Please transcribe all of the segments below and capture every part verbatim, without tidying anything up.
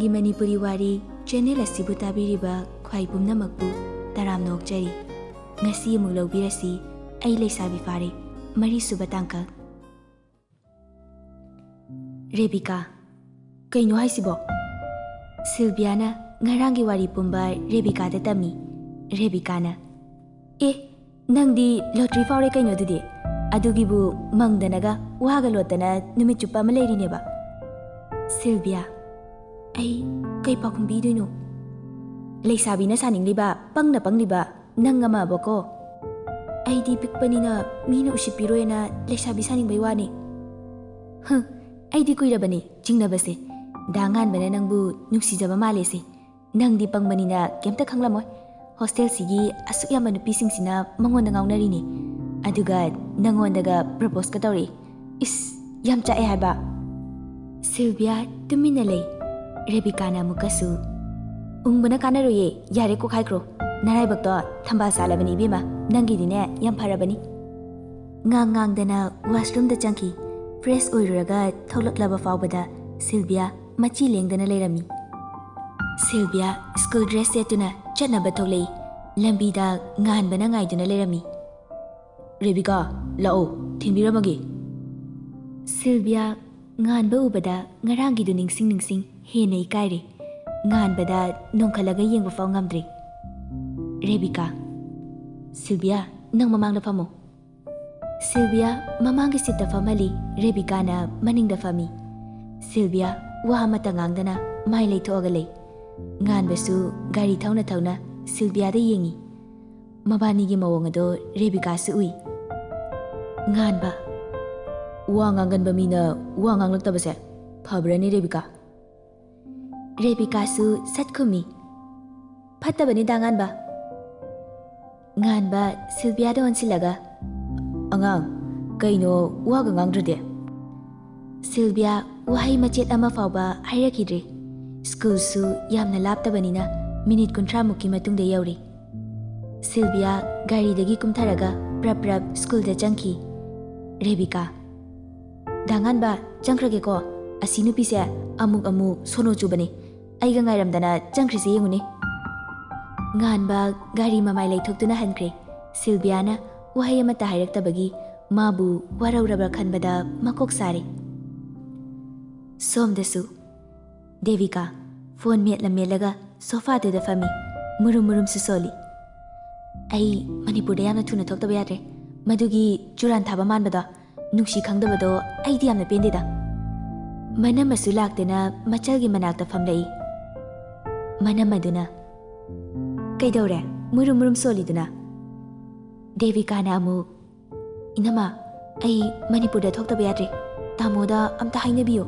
ꯃꯅꯤꯄꯨꯔꯤ ꯋꯥꯔꯤ ꯆꯦꯅꯦꯜ ꯑꯁꯤꯕꯨ ꯇꯥꯕꯤꯔꯤꯕ ꯈ꯭ꯋꯥꯏ ꯄꯨꯝꯅꯃꯛꯄꯨ ꯇꯔꯥꯝꯅ ꯑꯣꯛꯆꯔꯤ꯫ ꯉꯁꯤ ꯑꯃꯨꯛ ꯂꯧꯕꯤꯔꯁꯤ, ꯑꯩ ꯂꯩꯁꯥꯕꯤ ꯐꯥꯔꯦ, ꯃꯔꯤꯁꯨꯕ ꯇꯥꯡꯀꯛ꯫ ꯔꯦꯕꯤꯀꯥ, ꯀꯩꯅꯣ ꯍꯥꯏꯁꯤꯕꯣ? ꯁꯤꯜꯕꯤꯌꯥꯅ ꯉꯔꯥꯡꯒꯤ ꯋꯥꯔꯤ ꯄꯨꯝꯕ ꯔꯦꯕꯤꯀꯥꯗ ꯇꯝꯃꯤ꯫ ꯔꯦꯕꯤꯀꯥꯅ, "ꯑꯦ, ꯅꯪꯗꯤ ꯂꯣꯇ꯭ꯔꯤ ꯐꯥꯎꯔꯦ ꯀꯩꯅꯣ ꯑꯗꯨꯗꯤ? ꯑꯗꯨꯒꯤꯕꯨ ꯃꯪꯗꯅꯒ ꯋꯥꯒ ꯂꯣꯠꯇꯅ ꯅꯨꯃꯤꯠ ꯆꯨꯞꯄ ꯑꯃ ꯂꯩꯔꯤꯅꯦꯕ?" ꯁꯤꯜꯕꯤꯌꯥ, "ꯑꯩ ꯀꯩ ꯄꯥꯎꯈꯨꯝ ꯄꯤꯗꯣꯏꯅꯣ? ꯂꯩꯁꯥꯕꯤꯅ ꯁꯥꯅꯤꯡꯂꯤꯕ, ꯄꯪꯅ ꯄꯪꯂꯤꯕ ꯅꯪ ꯑꯃꯕꯀꯣ꯫ ꯑꯩꯗꯤ ꯄꯤꯛꯄꯅꯤꯅ ꯃꯤꯅ ꯎꯁꯤꯠꯄꯤꯔꯣꯏꯅ ꯂꯩꯁꯥꯕꯤ ꯁꯥꯅꯤꯡꯕꯩ ꯋꯥꯅꯤ꯫" "ꯍꯨꯝ, ꯑꯩꯗꯤ ꯀꯨꯏꯔꯕꯅꯤ ꯆꯤꯡꯅꯕꯁꯦ꯫ ꯗꯥ ꯉꯥꯟꯕꯅ ꯅꯪꯕꯨ ꯅꯨꯡꯁꯤꯖꯕ ꯃꯥꯜꯂꯦꯁꯦ꯫ ꯅꯪꯗꯤ ꯄꯪꯕꯅꯤꯅ ꯀꯩꯝꯇ ꯈꯪꯂꯝꯃꯣꯏ꯫ ꯍꯣꯁꯇꯦꯜꯁꯤꯒꯤ ꯑꯁꯨꯛ ꯌꯥꯝꯕ ꯅꯨꯄꯤꯁꯤꯡꯁꯤꯅ ꯃꯉꯣꯟꯗ ꯉꯥꯎꯅꯔꯤꯅꯤ꯫ ꯑꯗꯨꯒ ꯅꯪꯉꯣꯟꯗꯒ ꯄ꯭ꯔꯄꯣꯁꯀ ꯇꯧꯔꯛꯏ꯫ ꯏꯁ, ꯌꯥꯝ ꯆꯥꯛꯑꯦ ꯍꯥꯏꯕ꯫" ꯁꯤꯜꯕꯤꯌꯥ ꯇꯨꯃꯤꯟꯅ ꯂꯩ꯫ ꯔꯦꯕꯤꯀꯥꯅ ꯑꯃꯨꯛꯀꯁꯨ, "ꯎꯪꯕꯅ ꯀꯥꯟꯅꯔꯣꯏꯌꯦ, ꯌꯥꯔꯦ ꯀꯣꯛ ꯍꯥꯏꯈ꯭ꯔꯣ꯫ ꯅꯔꯥꯏꯕꯛꯇꯣ ꯊꯝꯕꯥꯜ ꯁꯥꯠꯂꯕꯅꯤ ꯏꯕꯦꯝꯃ, ꯅꯪꯒꯤꯗꯤꯅꯦ ꯌꯥꯝ ꯐꯔꯕꯅꯤ꯫" ꯉꯥꯡ ꯉꯥꯡꯗꯅ ꯋꯥꯁꯔꯨꯝꯗ ꯆꯪꯈꯤ꯫ ꯐ꯭ꯔꯦꯁ ꯑꯣꯏꯔꯨꯔꯒ ꯊꯣꯛꯂꯛꯂꯕ ꯐꯥꯎꯕꯗ ꯁꯤꯜꯕꯤꯌꯥ ꯃꯆꯤ ꯂꯦꯡꯗꯅ ꯂꯩꯔꯝꯃꯤ꯫ ꯁꯤꯜꯕꯤꯌꯥ ꯁ꯭ꯀꯨꯜ ꯗ꯭ꯔꯦꯁ ꯁꯦꯠꯇꯨꯅ ꯆꯠꯅꯕ ꯊꯣꯛꯂꯛꯏ꯫ ꯂꯝꯕꯤꯗ ꯉꯥꯟꯕꯅ ꯉꯥꯏꯗꯨꯅ ꯂꯩꯔꯝꯃꯤ꯫ "ꯔꯦꯕꯤꯀꯥ, ꯂꯥꯛꯑꯣ, ꯊꯤꯟꯕꯤꯔꯝꯃꯒꯦ꯫" ꯁꯤꯜꯕꯤꯌꯥ ꯉꯥꯟꯕ ꯎꯕꯗ ꯉꯔꯥꯡꯒꯤꯗꯨ ꯅꯤꯡꯁꯤꯡ ꯅꯤꯡꯁꯤꯡ ꯍꯦꯟꯅ ꯏꯀꯥꯏꯔꯦ꯫ ꯉꯥꯟꯕꯗ ꯅꯣꯡꯈꯠꯂꯒ ꯌꯦꯡꯕ ꯐꯥꯎ ꯉꯝꯗ꯭ꯔꯦ꯫ ꯔꯦꯕꯤꯀꯥ, "ꯁꯤꯜꯕꯤꯌꯥ, ꯅꯪ ꯃꯃꯥꯡꯗ ꯐꯝꯃꯣ꯫" ꯁꯤꯜꯕꯤꯌꯥ ꯃꯃꯥꯡꯒꯤ ꯁꯤꯠꯇ ꯐꯝꯍꯜꯂꯤ, ꯔꯦꯕꯤꯀꯥꯅ ꯃꯅꯤꯡꯗ ꯐꯝꯃꯤ꯫ ꯁꯤꯜꯕꯤꯌꯥ ꯋꯥ ꯑꯃꯠꯇ ꯉꯥꯡꯗꯅ ꯃꯥꯏ ꯂꯩꯊꯣꯛꯑꯒ ꯂꯩ꯫ ꯉꯥꯟꯕꯁꯨ ꯒꯥꯔꯤ ꯊꯧꯅ ꯊꯧꯅ ꯁꯤꯜꯕꯤꯌꯥꯗ ꯌꯦꯡꯉꯤ꯫ ꯃꯕꯥꯅꯤꯒꯤ ꯃꯑꯣꯡ ꯑꯗꯣ ꯔꯦꯕꯤꯀꯥꯁꯨ ꯎꯏ꯫ ꯉꯥꯟꯕ, "ꯋꯥ ꯉꯥꯡꯒꯟꯕ ꯃꯤꯅ ꯋꯥ ꯉꯥꯡꯂꯛꯇꯕꯁꯦ ꯐꯕ꯭ꯔꯅꯦ ꯔꯦꯕꯤꯀꯥ?" ꯔꯦꯕꯤꯀꯥꯁꯨ ꯁꯠ ꯈꯨꯝꯃꯤ, "ꯐꯠꯇꯕꯅꯤ ꯗꯥ ꯉꯥꯟꯕ꯫" ꯉꯥꯟꯕ ꯁꯤꯜꯕꯤꯌꯥꯗ ꯑꯣꯟꯁꯤꯜꯂꯒ, "ꯑꯉꯥꯡ, ꯀꯩꯅꯣ ꯋꯥꯒ ꯉꯥꯡꯗ꯭ꯔꯗꯤ?" ꯁꯤꯜꯕꯤꯌꯥ ꯋꯥꯍꯩ ꯃꯆꯦꯠ ꯑꯃ ꯐꯥꯎꯕ ꯍꯥꯏꯔꯛꯈꯤꯗ꯭ꯔꯦ꯫ ꯁ꯭ꯀꯨꯜꯁꯨ ꯌꯥꯝꯅ ꯂꯥꯞꯇꯕꯅꯤꯅ ꯃꯤꯅꯤꯠ ꯀꯨꯟꯊ꯭ꯔꯥ ꯃꯨꯛꯀꯤ ꯃꯇꯨꯡꯗ ꯌꯧꯔꯤ꯫ ꯁꯤꯜꯕꯤꯌꯥ ꯒꯥꯔꯤꯗꯒꯤ ꯀꯨꯝꯊꯔꯒ ꯄ꯭ꯔꯞ ꯄ꯭ꯔꯞ ꯁ꯭ꯀꯨꯜꯗ ꯆꯪꯈꯤ꯫ ꯔꯦꯕꯤꯀꯥ, "ꯗꯥ ꯉꯥꯟꯕ, ꯆꯪꯈ꯭ꯔꯒꯦꯀꯣ꯫ ꯑꯁꯤ ꯅꯨꯄꯤꯁꯦ ꯑꯃꯨꯛ ꯑꯃꯨꯛ ꯁꯣꯅꯣ ꯆꯨꯕꯅꯦ꯫ ꯑꯩꯒ ꯉꯥꯏꯔꯝꯗꯅ ꯆꯪꯈ꯭ꯔꯤꯁꯤ ꯌꯦꯡꯉꯨꯅꯦ꯫ ꯉꯥꯟꯕ ꯒꯥꯔꯤ ꯃꯃꯥꯏ ꯂꯩꯊꯣꯛꯇꯨꯅ ꯍꯟꯈ꯭ꯔꯦ꯫ ꯁꯤꯜꯕꯤꯌꯥꯅ ꯋꯥꯍꯩ ꯑꯃꯠꯇ ꯍꯥꯏꯔꯛꯇꯕꯒꯤ ꯃꯥꯕꯨ ꯋꯥꯔꯧꯔꯕ꯭ꯔꯥ ꯈꯟꯕꯗ ꯃꯀꯣꯛ ꯁꯥꯔꯦ꯫ ꯁꯣꯝꯗꯁꯨ ꯗꯦꯕꯤꯀꯥ ꯐꯣꯟ ꯃꯦꯠꯂ ꯃꯦꯠꯂꯒ ꯁꯣꯐꯥꯗꯨꯗ ꯐꯝꯃꯤ꯫ ꯃꯨꯔꯨꯝ ꯃꯨꯔꯨꯝꯁꯨ ꯁꯣꯜꯂꯤ꯫ ꯑꯩ ꯃꯅꯤꯄꯨꯔꯗ ꯌꯥꯝꯅ ꯊꯨꯅ ꯊꯣꯛꯇꯕ ꯌꯥꯗ꯭ꯔꯦ꯫ ꯃꯗꯨꯒꯤ ꯆꯨꯔꯥꯟ ꯊꯥꯕ ꯃꯥꯟꯕꯗꯣ, ꯅꯨꯡꯁꯤ ꯈꯪꯗꯕꯗꯣ ꯑꯩꯗꯤ ꯌꯥꯝꯅ ꯄꯦꯟꯗꯦꯗ꯫ ꯃꯅꯝꯃꯁꯨ ꯂꯥꯛꯇꯨꯅ ꯃꯆꯜꯒꯤ ꯃꯅꯥꯛꯇ ꯐꯝꯂꯛꯏ꯫ ꯃꯅꯝꯃꯗꯨꯅ, "ꯀꯩꯗꯧꯔꯦ ꯃꯨꯔꯨꯝ ꯃꯨꯔꯨꯝ ꯁꯣꯜꯂꯤꯗꯨꯅ?" ꯗꯦꯕꯤꯀꯥꯅ ꯑꯃꯨꯛ, "ꯏꯅꯝꯃ, ꯑꯩ ꯃꯅꯤꯄꯨꯔꯗ ꯊꯣꯛꯇꯕ ꯌꯥꯗ꯭ꯔꯦ꯫ ꯇꯥꯃꯣꯗ ꯑꯝꯇ ꯍꯥꯏꯅꯕꯤꯌꯨ꯫"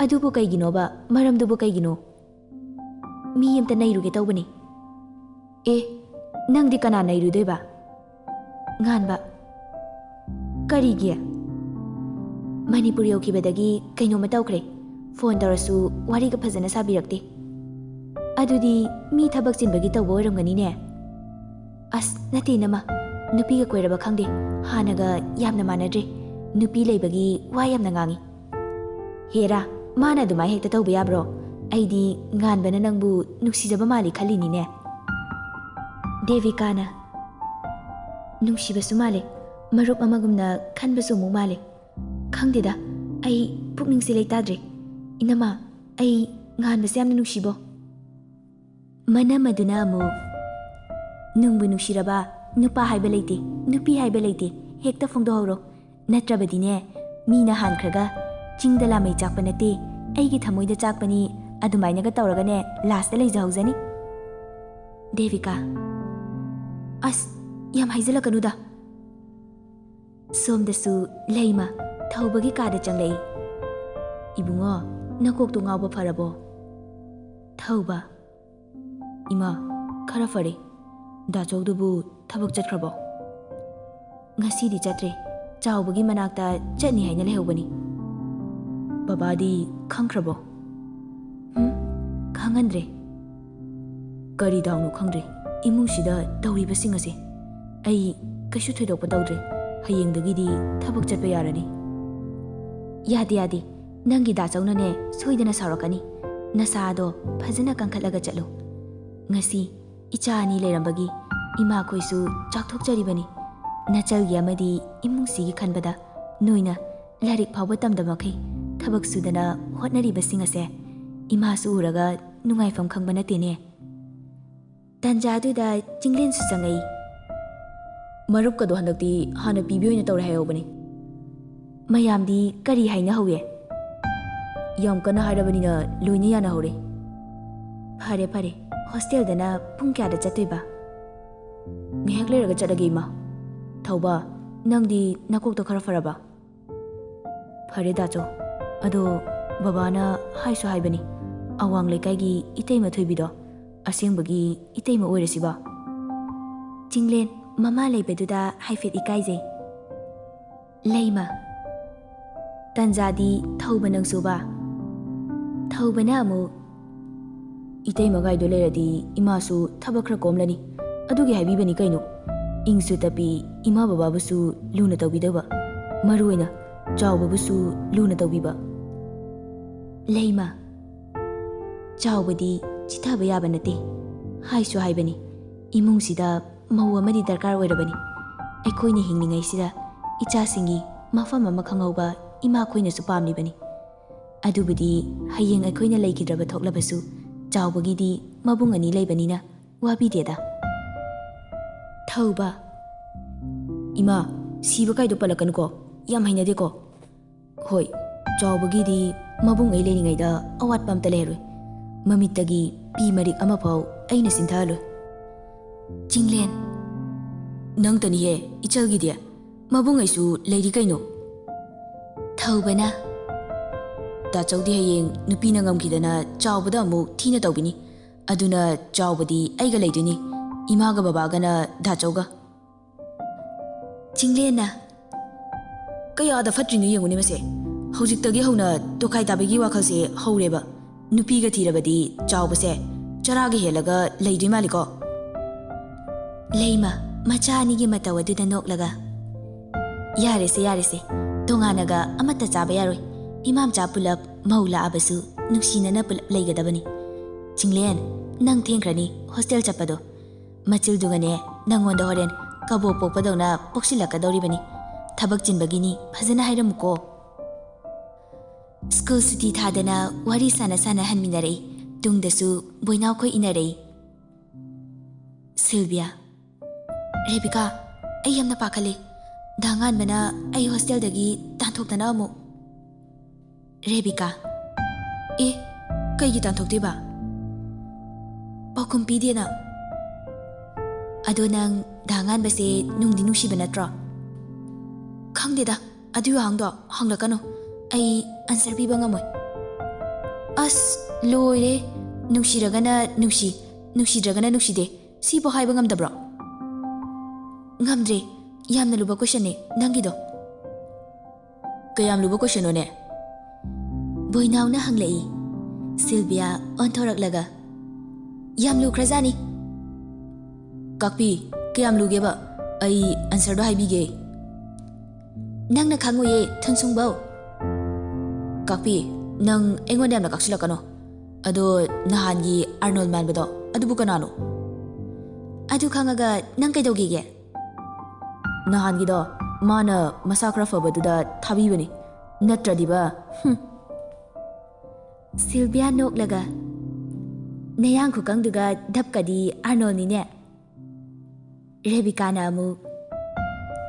"ꯑꯗꯨꯕꯨ ꯀꯩꯒꯤꯅꯣꯕ? ꯃꯔꯝꯗꯨꯕꯨ ꯀꯩꯒꯤꯅꯣ?" "ꯃꯤ ꯑꯝꯇ ꯅꯩꯔꯨꯒꯦ ꯇꯧꯕꯅꯤ꯫" "ꯑꯦ, ꯅꯪꯗꯤ ꯀꯅꯥ ꯅꯩꯔꯨꯗꯣꯏꯕ?" ꯉꯥꯟꯕ, "ꯀꯔꯤꯒꯤ?" "ꯃꯅꯤꯄꯨꯔ ꯌꯧꯈꯤꯕꯗꯒꯤ ꯀꯩꯅꯣꯝꯃ ꯇꯧꯈ꯭ꯔꯦ꯫ ꯐꯣꯟ ꯇꯧꯔꯁꯨ ꯋꯥꯔꯤꯒ ꯐꯖꯅ ꯁꯥꯕꯤꯔꯛꯇꯦ꯫" "ꯑꯗꯨꯗꯤ ꯃꯤ ꯊꯕꯛ ꯆꯤꯟꯕꯒꯤ ꯇꯧꯕ ꯑꯣꯏꯔꯝꯒꯅꯤꯅꯦ꯫" "ꯑꯁ, ꯅꯠꯇꯦ ꯏꯅꯝꯃ, ꯅꯨꯄꯤꯒ ꯀꯣꯏꯔꯕ ꯈꯪꯗꯦ, ꯍꯥꯟꯅꯒ ꯌꯥꯝꯅ ꯃꯥꯟꯅꯗ꯭ꯔꯦ꯫ ꯅꯨꯄꯤ ꯂꯩꯕꯒꯤ ꯋꯥ ꯌꯥꯝꯅ ꯉꯥꯡꯉꯤ꯫" "ꯍꯦꯔꯥ, ꯃꯥꯅ ꯑꯗꯨꯃꯥꯏ ꯍꯦꯛꯇ ꯇꯧꯕ ꯌꯥꯕ꯭ꯔꯣ? ꯑꯩꯗꯤ ꯉꯥꯟꯕꯅ ꯅꯪꯕꯨ ꯅꯨꯡꯁꯤꯖꯕ ꯃꯥꯜꯂꯤ ꯈꯜꯂꯤꯅꯤꯅꯦ꯫" ꯗꯦꯕꯤꯀꯥꯅ, "ꯅꯨꯡꯁꯤꯕꯁꯨ ꯃꯥꯜꯂꯦ, ꯃꯔꯨꯞ ꯑꯃꯒꯨꯝꯅ ꯈꯟꯕꯁꯨ ꯑꯃꯨꯛ ꯃꯥꯜꯂꯦ꯫ ꯈꯪꯗꯦꯗ, ꯑꯩ ꯄꯨꯛꯅꯤꯡꯁꯦ ꯂꯩꯇꯥꯗ꯭ꯔꯦ꯫ ꯏꯅꯝꯃ, ꯑꯩ ꯉꯥꯟꯕꯁꯦ ꯌꯥꯝꯅ ꯅꯨꯡꯁꯤꯕꯣ꯫" ꯃꯅꯝ ꯑꯗꯨꯅ ꯑꯃꯨꯛ, "ꯅꯨꯡꯕꯨ ꯅꯨꯡꯁꯤꯔꯕ, ꯅꯨꯄꯥ ꯍꯥꯏꯕ ꯂꯩꯇꯦ, ꯅꯨꯄꯤ ꯍꯥꯏꯕ ꯂꯩꯇꯦ, ꯍꯦꯛꯇ ꯐꯣꯡꯗꯣꯛꯍꯧꯔꯣ꯫ ꯅꯠꯇ꯭ꯔꯕꯗꯤꯅꯦ, ꯃꯤꯅ ꯍꯥꯟꯈ꯭ꯔꯒ, 'ꯆꯤꯡꯗ ꯂꯥꯃꯩ ꯆꯥꯛꯄ ꯅꯠꯇꯦ, ꯑꯩꯒꯤ ꯊꯃꯣꯏꯗ ꯆꯥꯛꯄꯅꯤ,' ꯑꯗꯨꯃꯥꯏꯅꯒ ꯇꯧꯔꯒꯅꯦ, ꯂꯥꯁꯇ ꯂꯩꯖꯍꯧꯖꯅꯤ꯫" ꯗꯦꯕꯤꯀꯥ, "ꯑꯁ, ꯌꯥꯝ ꯍꯥꯏꯖꯜꯂꯛꯀꯅꯨꯗ꯫" ꯁꯣꯝꯗꯁꯨ ꯂꯩꯃ ꯊꯧꯕꯒꯤ ꯀꯥꯗ ꯆꯪꯂꯛꯏ꯫ "ꯏꯕꯨꯡꯉꯣ, ꯅꯀꯣꯛꯇꯣ ꯉꯥꯎꯕ ꯐꯔꯕꯣ?" ꯊꯧꯕ, "ꯏꯃꯥ, ꯈꯔ ꯐꯔꯦ꯫ ꯗꯥꯆꯧꯗꯨꯕꯨ ꯊꯕꯛ ꯆꯠꯈ꯭ꯔꯕꯣ?" "ꯉꯁꯤꯗꯤ ꯆꯠꯇ꯭ꯔꯦ꯫ ꯆꯥꯎꯕꯒꯤ ꯃꯅꯥꯛꯇ ꯆꯠꯅꯤ ꯍꯥꯏꯅ ꯂꯩꯍꯧꯕꯅꯤ꯫" "ꯕꯕꯥꯗꯤ ꯈꯪꯈ꯭ꯔꯕꯣ?" "ꯍꯨꯝ, ꯈꯪꯍꯟꯗ꯭ꯔꯦ꯫" "ꯀꯔꯤ ꯗꯥꯎꯅꯣ ꯈꯪꯗ꯭ꯔꯦ꯫ ꯏꯃꯨꯡꯁꯤꯗ ꯇꯧꯔꯤꯕꯁꯤꯡ ꯑꯁꯦ꯫ ꯑꯩ ꯀꯩꯁꯨ ꯊꯣꯏꯗꯣꯛꯄ ꯇꯧꯗ꯭ꯔꯦ꯫ ꯍꯌꯦꯡꯗꯒꯤꯗꯤ ꯊꯕꯛ ꯆꯠꯄ ꯌꯥꯔꯅꯤ꯫" "ꯌꯥꯗꯦ, ꯌꯥꯗꯦ꯫ ꯅꯪꯒꯤ ꯗꯥꯆꯧꯅꯅꯦ, ꯁꯣꯏꯗꯅ ꯁꯥꯎꯔꯛꯀꯅꯤ꯫ ꯅꯁꯥꯗꯣ ꯐꯖꯅ ꯀꯟꯈꯠꯂꯒ ꯆꯠꯂꯨ꯫ ꯉꯁꯤ ꯏꯆꯥ ꯑꯅꯤ ꯂꯩꯔꯝꯕꯒꯤ ꯏꯃꯥꯈꯣꯏꯁꯨ ꯆꯥꯎꯊꯣꯛꯆꯔꯤꯕꯅꯤ꯫ ꯅꯆꯜꯒꯤ ꯑꯃꯗꯤ ꯏꯃꯨꯡꯁꯤꯒꯤ ꯈꯟꯕꯗ ꯅꯣꯏꯅ ꯂꯥꯏꯔꯤꯛ ꯐꯥꯎꯕ ꯇꯝꯗꯕ ꯃꯈꯩ ꯊꯕꯛ ꯁꯨꯗꯅ ꯍꯣꯠꯅꯔꯤꯕꯁꯤꯡ ꯑꯁꯦ ꯏꯃꯥꯁꯨ ꯎꯔꯒ ꯅꯨꯡꯉꯥꯏꯐꯝ ꯈꯪꯕ ꯅꯠꯇꯦꯅꯦ꯫ ꯇꯟꯖꯥꯗꯨꯗ ꯆꯤꯡꯂꯦꯟꯁꯨ ꯆꯪꯉꯛꯏ꯫ "ꯃꯔꯨꯞꯀꯗꯣ ꯍꯟꯗꯛꯇꯤ ꯍꯥꯟꯅ ꯄꯤꯕꯤ ꯑꯣꯏꯅ ꯇꯧꯔꯦ ꯍꯥꯏꯍꯧꯕꯅꯤ꯫ ꯃꯌꯥꯝꯗꯤ ꯀꯔꯤ ꯍꯥꯏꯅꯍꯧꯏ?" "ꯌꯥꯝ ꯀꯟꯅ ꯍꯥꯏꯔꯕꯅꯤꯅ ꯂꯣꯏꯅ ꯌꯥꯅꯍꯧꯔꯦ꯫" "ꯐꯔꯦ ꯐꯔꯦ, ꯍꯣꯁꯇꯦꯜꯗꯅ ꯄꯨꯡ ꯀꯌꯥꯗ ꯆꯠꯇꯣꯏꯕ?" "ꯉꯥꯏꯍꯥꯛ ꯂꯩꯔꯒ ꯆꯠꯂꯒꯦ ꯏꯃꯥ꯫ ꯊꯧꯕ, ꯅꯪꯗꯤ ꯅꯀꯣꯛꯇꯣ ꯈꯔ ꯐꯔꯕ?" "ꯐꯔꯦ ꯗꯥꯆꯧ, ꯑꯗꯣ ꯕꯕꯥꯅ ꯍꯥꯏꯁꯨ ꯍꯥꯏꯕꯅꯤ, ꯑꯋꯥꯡ ꯂꯩꯀꯥꯏꯒꯤ ꯏꯇꯩꯃ ꯊꯣꯏꯕꯤꯗꯣ ꯑꯁꯦꯡꯕꯒꯤ ꯏꯇꯩꯃ ꯑꯣꯏꯔꯁꯤꯕ?" ꯆꯤꯡꯂꯦꯟ ꯃꯃꯥ ꯂꯩꯕꯗꯨꯗ ꯍꯥꯏꯐꯦꯠ ꯏꯀꯥꯏꯖꯩ꯫ "ꯂꯩꯃ, ꯇꯟꯖꯥꯗꯤ ꯊꯧꯕ ꯅꯪꯁꯨꯕ?" ꯊꯧꯕꯅ ꯑꯃꯨꯛ, "ꯏꯇꯩꯃꯒꯥꯏꯗꯣ ꯂꯩꯔꯗꯤ ꯏꯃꯥꯁꯨ ꯊꯕꯛ ꯈꯔ ꯀꯣꯝꯂꯅꯤ, ꯑꯗꯨꯒꯤ ꯍꯥꯏꯕꯤꯕꯅꯤ ꯀꯩꯅꯣ꯫ ꯏꯪꯁꯨ ꯇꯞꯄꯤ, ꯏꯃꯥ ꯕꯕꯥꯕꯨꯁꯨ ꯂꯨꯅ ꯇꯧꯕꯤꯗꯧꯕ, ꯃꯔꯨ ꯑꯣꯏꯅ ꯆꯥꯎꯕꯕꯨꯁꯨ ꯂꯨꯅ ꯇꯧꯕꯤꯕ꯫" "ꯂꯩꯃ, ꯆꯥꯎꯕꯗꯤ ꯆꯤꯊꯕ ꯌꯥꯕ ꯅꯠꯇꯦ, ꯍꯥꯏꯁꯨ ꯍꯥꯏꯕꯅꯤ, ꯏꯃꯨꯡꯁꯤꯗ ꯃꯧ ꯑꯃꯗꯤ ꯗꯔꯀꯥꯔ ꯑꯣꯏꯔꯕꯅꯤ꯫ ꯑꯩꯈꯣꯏꯅ ꯍꯤꯡꯂꯤꯉꯩꯁꯤꯗ ꯏꯆꯥꯁꯤꯡꯒꯤ ꯃꯐꯝ ꯑꯃ ꯈꯪꯍꯧꯕ ꯏꯃꯥꯈꯣꯏꯅꯁꯨ ꯄꯥꯝꯂꯤꯕꯅꯤ꯫ ꯑꯗꯨꯕꯨꯗꯤ ꯍꯌꯦꯡ ꯑꯩꯈꯣꯏꯅ ꯂꯩꯈꯤꯗ꯭ꯔꯕ ꯊꯣꯛꯂꯕꯁꯨ ꯆꯥꯎꯕꯒꯤꯗꯤ ꯃꯕꯨꯡ ꯑꯅꯤ ꯂꯩꯕꯅꯤꯅ ꯋꯥꯕꯤꯗꯦꯗ꯫" ꯊꯧꯕ, "ꯏꯃꯥ, ꯁꯤꯕ ꯀꯥꯏꯗꯣ ꯄꯜꯂꯛꯀꯅꯨꯀꯣ, ꯌꯥꯝ ꯍꯩꯅꯗꯦꯀꯣ꯫ ꯍꯣꯏ, ꯆꯥꯎꯕꯒꯤꯗꯤ ꯃꯕꯨꯡ ꯑꯩ ꯂꯩꯔꯤꯉꯩꯗ ꯑꯋꯥꯠꯄ ꯑꯝꯇ ꯂꯩꯔꯣꯏ꯫ ꯃꯃꯤꯠꯇꯒꯤ ꯄꯤ ꯃꯔꯤꯛ ꯑꯃꯐꯥꯎ ꯑꯩꯅ ꯁꯤꯟꯊꯍꯜꯂꯣꯏ꯫" ꯆꯤꯡꯂꯦꯟ, "ꯅꯪꯇꯅꯤꯍꯦ ꯏꯆꯜꯒꯤꯗꯤ, ꯃꯕꯨꯡ ꯑꯩꯁꯨ ꯂꯩꯔꯤ ꯀꯩꯅꯣ꯫" ꯊꯧꯕꯅ, "ꯇꯥꯆꯧꯗꯤ ꯍꯌꯦꯡ ꯅꯨꯄꯤꯅ ꯉꯝꯈꯤꯗꯅ ꯆꯥꯎꯕꯗ ꯑꯃꯨꯛ ꯊꯤꯅ ꯇꯧꯕꯤꯅꯤ꯫ ꯑꯗꯨꯅ ꯆꯥꯎꯕꯗꯤ ꯑꯩꯒ ꯂꯩꯗꯣꯏꯅꯤ, ꯏꯃꯥꯒ ꯕꯕꯥꯒꯅ ꯗꯥꯆꯧꯒ꯫" ꯆꯤꯡꯂꯦꯟꯅ, "ꯀꯌꯥꯗ ꯐꯠꯇ꯭ꯔꯤꯅꯣ ꯌꯦꯡꯉꯨꯅꯦ ꯃꯁꯦ꯫ ꯍꯧꯖꯤꯛꯇꯒꯤ ꯍꯧꯅ ꯇꯣꯈꯥꯏ ꯇꯥꯕꯒꯤ ꯋꯥꯈꯜꯁꯦ ꯍꯧꯔꯦꯕ꯫ ꯅꯨꯄꯤꯒ ꯊꯤꯔꯕꯗꯤ ꯆꯥꯎꯕꯁꯦ ꯆꯔꯥꯒ ꯍꯦꯜꯂꯒ ꯂꯩꯗꯣꯏ ꯃꯥꯜꯂꯤꯀꯣ꯫" ꯂꯩꯃ ꯃꯆꯥ ꯑꯅꯤꯒꯤ ꯃꯇꯧ ꯑꯗꯨꯗ ꯅꯣꯛꯂꯒ, "ꯌꯥꯔꯦꯁꯦ, ꯌꯥꯔꯦꯁꯦ, ꯇꯣꯉꯥꯟꯅꯒ ꯑꯃꯠꯇ ꯆꯥꯕ ꯌꯥꯔꯣꯏ꯫ ꯏꯃꯥ ꯃꯆꯥ ꯄꯨꯂꯞ ꯃꯧ ꯂꯥꯛꯑꯕꯁꯨ ꯅꯨꯡꯁꯤꯅꯅ ꯄꯨꯂꯞ ꯂꯩꯒꯗꯕꯅꯤ꯫ ꯆꯤꯡꯂꯦꯟ, ꯅꯪ ꯊꯦꯡꯈ꯭ꯔꯅꯤ ꯍꯣꯁꯇꯦꯜ ꯆꯠꯄꯗꯣ꯫ ꯃꯆꯤꯜꯗꯨꯒꯅꯦ ꯅꯪꯉꯣꯟꯗ ꯍꯣꯔꯦꯟ ꯀꯕꯣꯛ ꯄꯣꯛꯄꯗꯧꯅ ꯄꯣꯛꯁꯤꯜꯂꯛꯀꯗꯧꯔꯤꯕꯅꯤ꯫ ꯊꯕꯛ ꯆꯤꯟꯕꯒꯤꯅꯤ, ꯐꯖꯅ ꯍꯥꯏꯔꯝꯃꯨꯀꯣ꯫ ꯁ꯭ꯀꯨꯜ ꯁꯨꯇꯤ ꯊꯥꯗꯅ ꯋꯥꯔꯤ ꯁꯥꯟꯅ ꯁꯥꯟꯅ ꯍꯟꯃꯤꯟꯅꯔꯛꯏ꯫ ꯇꯨꯡꯗꯁꯨ ꯕꯣꯏꯅꯥꯎꯈꯣꯏ ꯏꯟꯅꯔꯛꯏ꯫ ꯁꯤꯜꯚꯤꯌꯥ, ꯔꯦꯕꯤꯀꯥ, ꯑꯩ ꯌꯥꯝꯅ ꯄꯥꯈꯠꯂꯤ꯫ ꯗꯥ ꯉꯥꯟꯕꯅ ꯑꯩ ꯍꯣꯁꯇꯦꯜꯗꯒꯤ ꯇꯥꯟꯊꯣꯛꯇꯅ ꯑꯃꯨꯛ꯫ ꯔꯦꯕꯤꯀꯥ, ꯑꯦ, ꯀꯩꯒꯤ ꯇꯥꯟꯊꯣꯛꯇꯣꯏꯕ? ꯄꯥꯎꯈꯨꯝ ꯄꯤꯗꯦꯅ꯫ ꯑꯗꯣ ꯅꯪ ꯗꯥ ꯉꯥꯟꯕꯁꯦ ꯅꯨꯡꯗꯤ ꯅꯨꯡꯁꯤꯕ ꯅꯠꯇ꯭ꯔꯣ? ꯈꯪꯗꯦꯗ, ꯑꯗꯨꯒꯤ ꯋꯥꯍꯪꯗꯣ ꯍꯪꯂꯛꯀꯅꯨ꯫ ꯑꯩ ꯑꯟꯁꯔ ꯄꯤꯕ ꯉꯝꯃꯣꯏ꯫ ꯑꯁ, ꯂꯣꯏꯔꯦ꯫ ꯅꯨꯡꯁꯤꯔꯒꯅ ꯅꯨꯡꯁꯤ, ꯅꯨꯡꯁꯤꯗ꯭ꯔꯒꯅ ꯅꯨꯡꯁꯤꯗꯦ꯫ ꯁꯤꯕꯨ ꯍꯥꯏꯕ ꯉꯝꯗꯕ꯭ꯔꯣ? ꯉꯝꯗ꯭ꯔꯦ꯫ ꯌꯥꯝꯅ ꯂꯨꯕ ꯀꯣꯏꯁꯟꯅꯦ ꯅꯪꯒꯤꯗꯣ꯫ ꯀꯌꯥꯝ ꯂꯨꯕ ꯀꯣꯏꯁꯟꯅꯣꯅꯦ? ꯕꯣꯏꯅꯥꯎꯅ ꯍꯪꯂꯛꯏ꯫ ꯁꯤꯜꯚꯤꯌꯥ ꯑꯣꯟꯊꯣꯔꯛꯂꯒ, ꯌꯥꯝ ꯂꯨꯈ꯭ꯔꯖꯥꯠꯅꯤ꯫ ꯀꯥꯛꯄꯤ, ꯀꯌꯥꯝ ꯂꯨꯒꯦꯕ? ꯑꯩ ꯑꯟꯁꯔꯗꯣ ꯍꯥꯏꯕꯤꯒꯦ꯫ ꯅꯪꯅ ꯈꯪꯉꯣꯏꯌꯦ, ꯊꯨꯟꯁꯨꯡꯕꯧ꯫ ꯀꯥꯛꯄꯤ, ꯅꯪ ꯑꯩꯉꯣꯟꯗ ꯌꯥꯝꯅ ꯀꯥꯛꯁꯤꯜꯂꯛꯀꯅꯣ꯫ ꯑꯗꯣ ꯅꯍꯥꯟꯒꯤ ꯑꯥꯔꯅꯣꯜ ꯃꯥꯟꯕꯗꯣ, ꯑꯗꯨꯕꯨ ꯀꯅꯥꯅꯣ? ꯑꯗꯨ ꯈꯪꯉꯒ ꯅꯪ ꯀꯩꯗꯧꯒꯦꯒꯦ? ꯅꯍꯥꯟꯒꯤꯗꯣ ꯃꯥꯅ ꯃꯁꯥ ꯈꯔ ꯐꯕꯗꯨꯗ ꯊꯥꯕꯤꯕꯅꯤ, ꯅꯠꯇ꯭ꯔꯗꯤꯕ, ꯍꯨꯝ꯫ ꯁꯤꯜꯚꯤꯌꯥ ꯅꯣꯛꯂꯒ, ꯅꯌꯥꯡ ꯈꯨꯀꯪꯗꯨꯒ ꯙꯞꯀꯗꯤ ꯑꯥꯔꯅꯣꯜꯅꯤꯅꯦ꯫ ꯔꯦꯕꯤꯀꯥꯅ ꯑꯃꯨꯛ,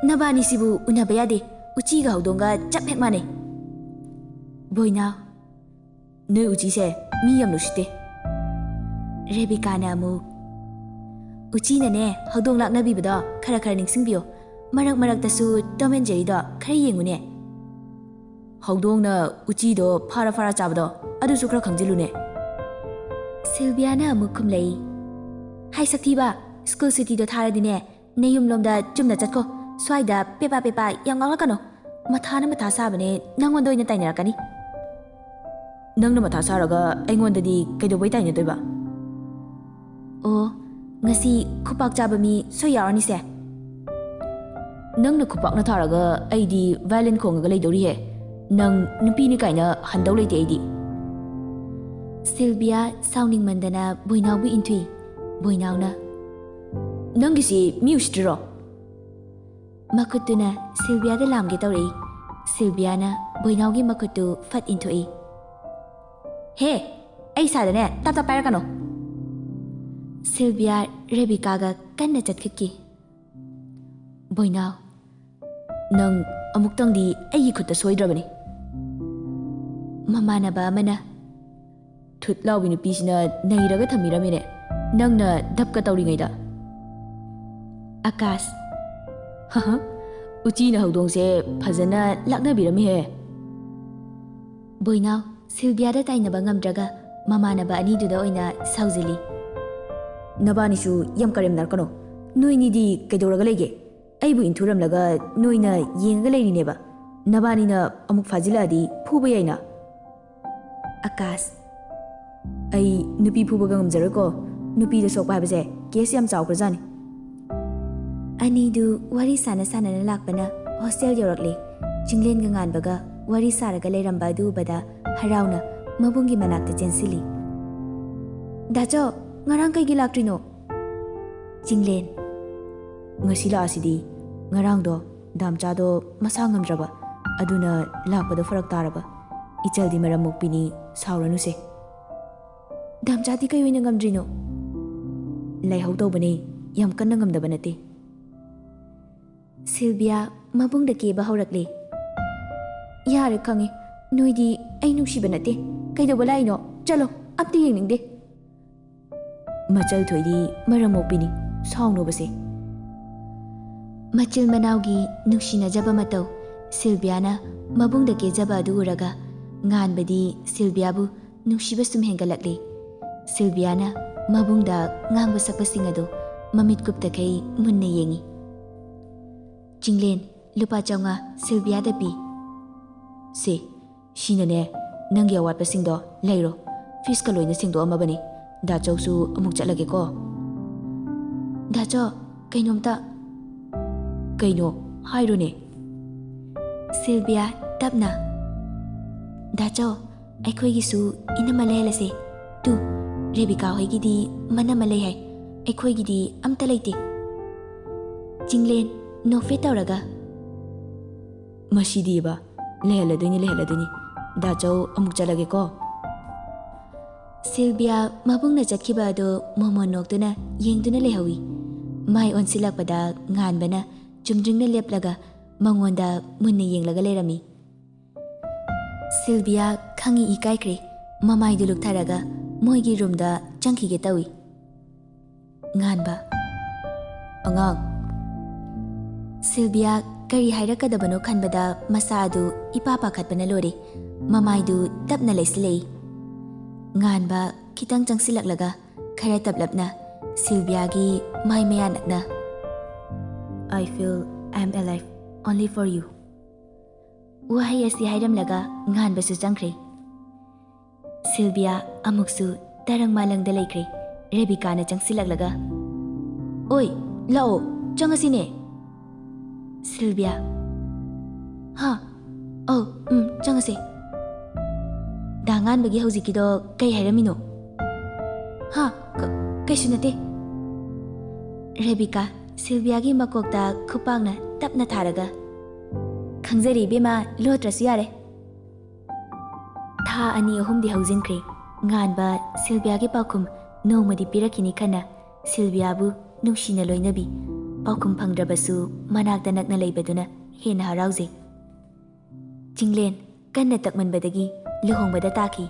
ꯅꯕꯥꯅꯤꯁꯤꯕꯨ ꯎꯅꯕ ꯌꯥꯗꯦ, ꯎꯆꯤꯒ ꯍꯧꯗꯣꯡꯒ ꯆꯞ ꯍꯦꯛ ꯃꯥꯟꯅꯩ꯫ ꯕꯣꯏꯅꯥꯎ, ꯅꯣꯏ ꯎꯆꯤꯁꯦ ꯃꯤ ꯌꯥꯝ ꯅꯨꯡꯁꯤꯠꯇꯦ꯫ ꯔꯦꯕꯤꯀꯥꯅ ꯑꯃꯨꯛ, ꯎꯆꯤꯅꯅꯦ ꯍꯧꯗꯣꯡ ꯂꯥꯛꯅꯕꯤꯕꯗꯣ ꯈꯔ ꯈꯔ ꯅꯤꯡꯁꯤꯡꯕꯤꯌꯣ, ꯃꯔꯛ ꯃꯔꯛꯇꯁꯨ ꯇꯣꯝ ꯑꯦꯟ ꯖꯦꯔꯤꯗꯣ ꯈꯔ ꯌꯦꯡꯉꯨꯅꯦ꯫ ꯍꯧꯗꯣꯡꯅ ꯎꯆꯤꯗꯣ ꯐꯥꯔ ꯐꯥꯔ ꯆꯥꯕꯗꯣ ꯑꯗꯨꯁꯨ ꯈꯔ ꯈꯪꯖꯤꯜꯂꯨꯅꯦ꯫ ꯁꯤꯜꯚꯤꯌꯥꯅ ꯑꯃꯨꯛ ꯈꯨꯝꯂꯛꯏ, ꯍꯥꯏ ꯁꯛꯊꯤꯕ, ꯁ꯭ꯀꯨꯜ ꯁꯨꯇꯤꯗꯣ ꯊꯥꯔꯗꯤꯅꯦ ꯅꯌꯨꯝꯂꯣꯝꯗ ꯆꯨꯝꯅ ꯆꯠꯈꯣ꯫ ꯁ꯭ꯋꯥꯏꯗ ꯄꯦꯄꯥ ꯄꯦꯄꯥ ꯌꯥꯝ ꯉꯥꯡꯂꯛꯀꯅꯣ꯫ ꯃꯊꯥꯅ ꯃꯊꯥ ꯁꯥꯕꯅꯦ, ꯅꯪꯉꯣꯟꯗ ꯑꯣꯏꯅ ꯇꯥꯏꯅꯔꯛꯀꯅꯤ꯫ ꯅꯪꯅ ꯃꯊꯥ ꯁꯥꯔꯒ ꯑꯩꯉꯣꯟꯗꯗꯤ ꯀꯩꯗꯧꯕꯩ ꯇꯥꯏꯅꯗꯣꯏꯕ? ꯑꯣ, ꯉꯁꯤ ꯈꯨꯄꯥꯛ ꯆꯥꯕ ꯃꯤ ꯁꯣꯏ ꯌꯥꯎꯔꯅꯤꯁꯦ꯫ ꯅꯪꯅ ꯈꯨꯄꯥꯛꯅ ꯊꯥꯔꯒ ꯑꯩꯗꯤ ꯚꯥꯏꯂꯤꯟ ꯈꯣꯡꯉꯒ ꯂꯩꯗꯧꯔꯤꯍꯦ꯫ ꯅꯪ ꯅꯨꯄꯤꯅꯤ ꯀꯥꯏꯅ ꯍꯟꯗꯧ ꯂꯩꯇꯦ ꯑꯩꯗꯤ꯫ ꯁꯤꯜꯕꯤꯌꯥ ꯁꯥꯎꯅꯤꯡꯃꯟꯗꯅ ꯕꯣꯏꯅꯥꯎꯕꯨ ꯏꯟꯊꯨꯏ꯫ ꯕꯣꯏꯅꯥꯎꯅ, "ꯅꯪꯒꯤꯁꯤ ꯃꯤ ꯎꯁꯤꯠꯇ꯭ꯔꯤꯔꯣ?" ꯃꯈꯨꯠꯇꯨꯅ ꯁꯤꯜꯕꯤꯌꯥꯗ ꯂꯥꯝꯒꯦ ꯇꯧꯔꯛꯏ꯫ ꯁꯤꯜꯕꯤꯌꯥꯅ ꯕꯣꯏꯅꯥꯎꯒꯤ ꯃꯈꯨꯠꯇꯨ ꯐꯠ ꯏꯟꯊꯣꯛꯏ꯫ "ꯍꯦ, ꯑꯩ ꯏꯁꯥꯗꯅꯦ ꯇꯞ ꯇꯞ ꯄꯥꯏꯔꯛꯀꯅꯣ!" ꯁꯤꯜꯕꯤꯌꯥ ꯔꯦꯕꯤꯀꯥꯒ ꯀꯟꯅ ꯆꯠꯈꯠꯈꯤ꯫ "ꯕꯣꯏꯅꯥꯎ, ꯅꯪ ꯑꯃꯨꯛꯇꯪꯗꯤ ꯑꯩꯒꯤ ꯈꯨꯠꯇ ꯁꯣꯏꯗ꯭ꯔꯕꯅꯤ꯫" ꯃꯃꯥꯟꯅꯕ ꯑꯃꯅ, "ꯊꯨꯠ ꯂꯥꯎꯕꯤ ꯅꯨꯄꯤꯁꯤꯅ ꯅꯩꯔꯒ ꯊꯝꯕꯤꯔꯝꯃꯤꯅꯦ, ꯅꯪꯅ ꯙꯞꯀ ꯇꯧꯔꯤꯉꯩꯗ꯫" ꯑꯀꯥꯁ, "ꯍꯍ, ꯎꯆꯤꯅ ꯍꯧꯗꯣꯡꯁꯦ ꯐꯖꯅ ꯂꯥꯛꯅꯕꯤꯔꯝꯃꯤꯍꯦ꯫" ꯕꯣꯏꯅꯥꯎ ꯁꯤꯜꯕꯤꯌꯥꯗ ꯇꯥꯏꯅꯕ ꯉꯝꯗ꯭ꯔꯒ ꯃꯃꯥꯟꯅꯕ ꯑꯅꯤꯗꯨꯗ ꯑꯣꯏꯅ ꯁꯥꯎꯖꯤꯜꯂꯤ꯫ "ꯅꯕꯥꯅꯤꯁꯨ ꯌꯥꯝ ꯀꯔꯦꯝꯅꯔꯛꯀꯅꯣ꯫ ꯅꯣꯏꯅꯤꯗꯤ ꯀꯩꯗꯧꯔꯒ ꯂꯩꯒꯦ? ꯑꯩꯕꯨ ꯏꯟꯊꯨꯔꯝꯂꯒ ꯅꯣꯏꯅ ꯌꯦꯡꯉꯒ ꯂꯩꯔꯤꯅꯦꯕ꯫ ꯅꯕꯥꯅꯤꯅ ꯑꯃꯨꯛ ꯐꯥꯖꯤꯜꯂꯛꯑꯗꯤ ꯐꯨꯕ ꯌꯥꯏꯅ꯫" ꯑꯀꯥꯁ, "ꯑꯩ ꯅꯨꯄꯤ ꯐꯨꯕꯒ ꯉꯝꯖꯔꯣꯏꯀꯣ꯫ ꯅꯨꯄꯤꯗ ꯁꯣꯛꯄ ꯍꯥꯏꯕꯁꯦ ꯀꯦꯁ ꯌꯥꯝ ꯆꯥꯎꯈ꯭ꯔꯖꯥꯠꯅꯤ꯫" ꯑꯅꯤꯗꯨ ꯋꯥꯔꯤ ꯁꯥꯟꯅ ꯁꯥꯟꯅꯅ ꯂꯥꯛꯄꯅ ꯍꯣꯁꯇꯦꯜ ꯌꯧꯔꯛꯂꯦ꯫ ꯆꯤꯡꯂꯦꯟꯒ ꯉꯥꯟꯕꯒ ꯋꯥꯔꯤ ꯁꯥꯔꯒ ꯂꯩꯔꯝꯕ ꯑꯗꯨ ꯎꯕꯗ ꯍꯔꯥꯎꯅ ꯃꯕꯨꯡꯒꯤ ꯃꯅꯥꯛꯇ ꯆꯦꯟꯁꯤꯜꯂꯤ꯫ "ꯗꯥꯆꯧ, ꯉꯔꯥꯡ ꯀꯩꯒꯤ ꯂꯥꯛꯇ꯭ꯔꯤꯅꯣ?" ꯆꯤꯡꯂꯦꯟ, "ꯉꯁꯤ ꯂꯥꯛꯑꯁꯤꯗꯤ꯫ ꯉꯔꯥꯡꯗꯣ ꯗꯥꯝꯆꯥꯗꯣ ꯃꯁꯥ ꯉꯝꯗ꯭ꯔꯕ, ꯑꯗꯨꯅ ꯂꯥꯛꯄꯗꯣ ꯐꯔꯛ ꯇꯥꯔꯕ꯫ ꯏꯆꯜꯗꯤ ꯃꯔꯝ ꯃꯣꯛꯄꯤꯅꯤ, ꯁꯥꯎꯔꯅꯨꯁꯦ꯫" "ꯗꯥꯝꯆꯥꯗꯤ ꯀꯩ ꯑꯣꯏꯅ ꯉꯝꯗ꯭ꯔꯤꯅꯣ?" "ꯂꯥꯏꯍꯧ ꯇꯧꯕꯅꯦ, ꯌꯥꯝ ꯀꯟꯅ ꯉꯝꯗꯕ ꯅꯠꯇꯦ꯫" ꯁꯤꯜꯕꯤꯌꯥ ꯃꯕꯨꯡꯗ ꯀꯦꯕ ꯍꯧꯔꯛꯂꯦ꯫ "ꯌꯥꯔꯦ, ꯈꯪꯉꯦ꯫ ꯅꯣꯏꯗꯤ ꯑꯩ ꯅꯨꯡꯁꯤꯕ ꯅꯠꯇꯦ꯫ ꯀꯩꯗꯧꯕ ꯂꯥꯛꯏꯅꯣ? ꯆꯠꯂꯣ, ꯑꯝꯇ ꯌꯦꯡꯅꯤꯡꯗꯦ꯫" "ꯃꯆꯜ ꯊꯣꯏꯗꯤ ꯃꯔꯝ ꯃꯣꯛꯄꯤꯅꯤ, ꯁꯥꯎꯅꯣꯕꯁꯦ꯫" ꯃꯆꯤꯜ ꯃꯅꯥꯎꯒꯤ ꯅꯨꯡꯁꯤꯅꯖꯕ ꯃꯇꯧ ꯁꯤꯜꯕꯤꯌꯥꯅ ꯃꯕꯨꯡꯗ ꯀꯦꯖꯕ ꯑꯗꯨ ꯎꯔꯒ ꯉꯥꯟꯕꯗꯤ ꯁꯤꯜꯕꯤꯌꯥꯕꯨ ꯅꯨꯡꯁꯤꯕ ꯁꯨꯝ ꯍꯦꯟꯒꯠꯂꯛꯂꯤ꯫ ꯁꯤꯜꯕꯤꯌꯥꯅ ꯃꯕꯨꯡꯗ ꯉꯥꯡꯕ ꯁꯛꯄꯁꯤꯡ ꯑꯗꯨ ꯃꯃꯤꯠ ꯀꯨꯞꯇꯈꯩ ꯃꯨꯟꯅ ꯌꯦꯡꯏ꯫ "ꯆꯤꯡꯂꯦꯟ, ꯂꯨꯄꯥ ꯆꯥꯝꯃꯉꯥ ꯁꯤꯜꯕꯤꯌꯥꯗ ꯄꯤ꯫ ꯁꯦ, ꯁꯤꯅꯅꯦ, ꯅꯪꯒꯤ ꯑꯋꯥꯠꯄꯁꯤꯡꯗꯣ ꯂꯩꯔꯣ꯫ ꯐꯤꯁꯀ ꯂꯣꯏꯅ ꯁꯦꯡꯗꯣꯛꯑꯝꯃꯕꯅꯤ꯫ ꯗꯥꯆꯧꯁꯨ ꯑꯃꯨꯛ ꯆꯠꯂꯒꯦꯀꯣ꯫" "ꯗꯥꯆꯧ, ꯀꯩꯅꯣꯝꯇ꯫" "ꯀꯩꯅꯣ? ꯍꯥꯏꯔꯣꯅꯦ꯫" ꯁꯤꯜꯕꯤꯌꯥ ꯇꯞꯅ, "ꯗꯥꯆꯧ, ꯑꯩꯈꯣꯏꯒꯤꯁꯨ ꯏꯅꯝꯃ ꯂꯩꯍꯜꯂꯁꯦ꯫ ꯇꯨ, ꯔꯦꯕꯤꯀꯥ ꯍꯣꯏꯒꯤꯗꯤ ꯃꯅꯝꯃ ꯂꯩ ꯍꯥꯏ, ꯑꯩꯈꯣꯏꯒꯤꯗꯤ ꯑꯝꯇ ꯂꯩꯇꯦ꯫ ꯆꯤꯡꯂꯦꯟ, ꯅꯣꯛꯐꯦꯠ ꯇꯧꯔꯒ, "ꯃꯁꯤꯗꯤꯕ, ꯂꯩꯍꯜꯂꯗꯣꯏꯅꯤ, ꯂꯩꯍꯜꯂꯗꯣꯏꯅꯤ꯫ ꯗꯥꯆꯧ, ꯑꯃꯨꯛ ꯆꯠꯂꯒꯦꯀꯣ꯫" ꯁꯤꯜꯕꯤꯌꯥ ꯃꯕꯨꯡꯅ ꯆꯠꯈꯤꯕ ꯑꯗꯨ ꯃꯣꯃꯣꯟ ꯅꯣꯛꯇꯨꯅ ꯌꯦꯡꯗꯨꯅ ꯂꯩꯍꯧꯏ꯫ ꯃꯥꯏ ꯑꯣꯟꯁꯤꯜꯂꯛꯄꯗ ꯉꯥꯟꯕꯅ ꯆꯨꯝꯗ꯭ꯔꯤꯡꯅ ꯂꯦꯞꯂꯒ ꯃꯉꯣꯟꯗ ꯃꯨꯟꯅ ꯌꯦꯡꯂꯒ ꯂꯩꯔꯝꯃꯤ꯫ ꯁꯤꯜꯕꯤꯌꯥ ꯈꯪꯏ ꯏꯀꯥꯏꯈ꯭ꯔꯦ꯫ ꯃꯃꯥꯏꯗꯨ ꯂꯨꯛꯊꯔꯒ ꯃꯣꯏꯒꯤ ꯔꯨꯝꯗ ꯆꯪꯈꯤꯒꯦ ꯇꯧꯏ꯫ ꯉꯥꯟꯕ, "ꯑꯉꯥꯡ꯫" ꯁꯤꯜꯕꯤꯌꯥ ꯀꯔꯤ ꯍꯥꯏꯔꯛꯀꯗꯕꯅꯣ ꯈꯟꯕꯗ ꯃꯁꯥ ꯑꯗꯨ ꯏꯄꯥ ꯄꯥꯈꯠꯄꯅ ꯂꯣꯏꯔꯦ꯫ ꯃꯃꯥꯏꯗꯨ ꯇꯞꯅ ꯂꯩꯁꯤꯜꯂꯛꯏ꯫ ꯉꯥꯟꯕ ꯈꯤꯇꯪ ꯆꯪꯁꯤꯜꯂꯛꯂꯒ ꯈꯔ ꯇꯞꯂꯞꯅ ꯁꯤꯜꯕꯤꯌꯥꯒꯤ ꯃꯥꯏ ꯃꯌꯥ ꯅꯛꯅ, "I feel I am alive only for you." ꯋꯥꯍꯩ ꯑꯁꯤ ꯍꯥꯏꯔꯝꯂꯒ ꯉꯥꯟꯕꯁꯨ ꯆꯪꯈ꯭ꯔꯦ꯫ ꯁꯤꯜꯕꯤꯌꯥ ꯑꯃꯨꯛꯁꯨ ꯇꯔꯪ ꯃꯥꯂꯪꯗ ꯂꯩꯈ꯭ꯔꯦ꯫ ꯔꯦꯕꯤꯀꯥꯅ ꯆꯪꯁꯤꯜꯂꯛꯂꯒ, "ꯑꯣꯏ, ꯂꯥꯛꯑꯣ, ꯆꯪꯉꯁꯤꯅꯦ꯫" ꯁꯤꯜꯕꯤꯌꯥ, "ꯍꯥ? ꯑꯧ, ꯎꯝ, ꯆꯪꯉꯁꯦ꯫" ꯗꯥ ꯉꯥꯟꯕꯒꯤ ꯍꯧꯖꯤꯛꯀꯤꯗꯣ ꯀꯩ ꯍꯥꯏꯔꯝꯃꯤꯅꯣ? "ꯍꯥ? ꯀ-, ꯀꯩꯁꯨ ꯅꯠꯇꯦ꯫" ꯔꯦꯕꯤꯀꯥ ꯁꯤꯜꯕꯤꯌꯥꯒꯤ ꯃꯀꯣꯛꯇ ꯈꯨꯄꯥꯛꯅ ꯇꯞꯅ ꯊꯥꯔꯒ, "ꯈꯪꯖꯔꯦ ꯏꯕꯦꯝꯃ, ꯂꯣꯠꯇ꯭ꯔꯁꯨ ꯌꯥꯔꯦ꯫" ꯊꯥ ꯑꯅꯤ ꯑꯍꯨꯝꯗꯤ ꯍꯧꯖꯤꯟꯈ꯭ꯔꯦ꯫ ꯉꯥꯟꯕ ꯁꯤꯜꯕꯤꯌꯥꯒꯤ ꯄꯥꯎꯈꯨꯝ ꯅꯣꯡꯃꯗꯤ ꯄꯤꯔꯛꯈꯤꯅꯤ ꯈꯟꯅ ꯁꯤꯜꯕꯤꯌꯥꯕꯨ ꯅꯨꯡꯁꯤꯅ ꯂꯣꯏꯅꯕꯤ꯫ ꯄꯥꯎꯈꯨꯝ ꯐꯪꯗ꯭ꯔꯕꯁꯨ ꯃꯅꯥꯛꯇ ꯅꯛꯅ ꯂꯩꯕꯗꯨꯅ ꯍꯦꯟꯅ ꯍꯔꯥꯎꯖꯩ꯫ ꯆꯤꯡꯂꯦꯟ ꯀꯟꯅ ꯇꯛꯃꯟꯕꯗꯒꯤ ꯂꯨꯍꯣꯡꯕꯗ ꯇꯥꯈꯤ꯫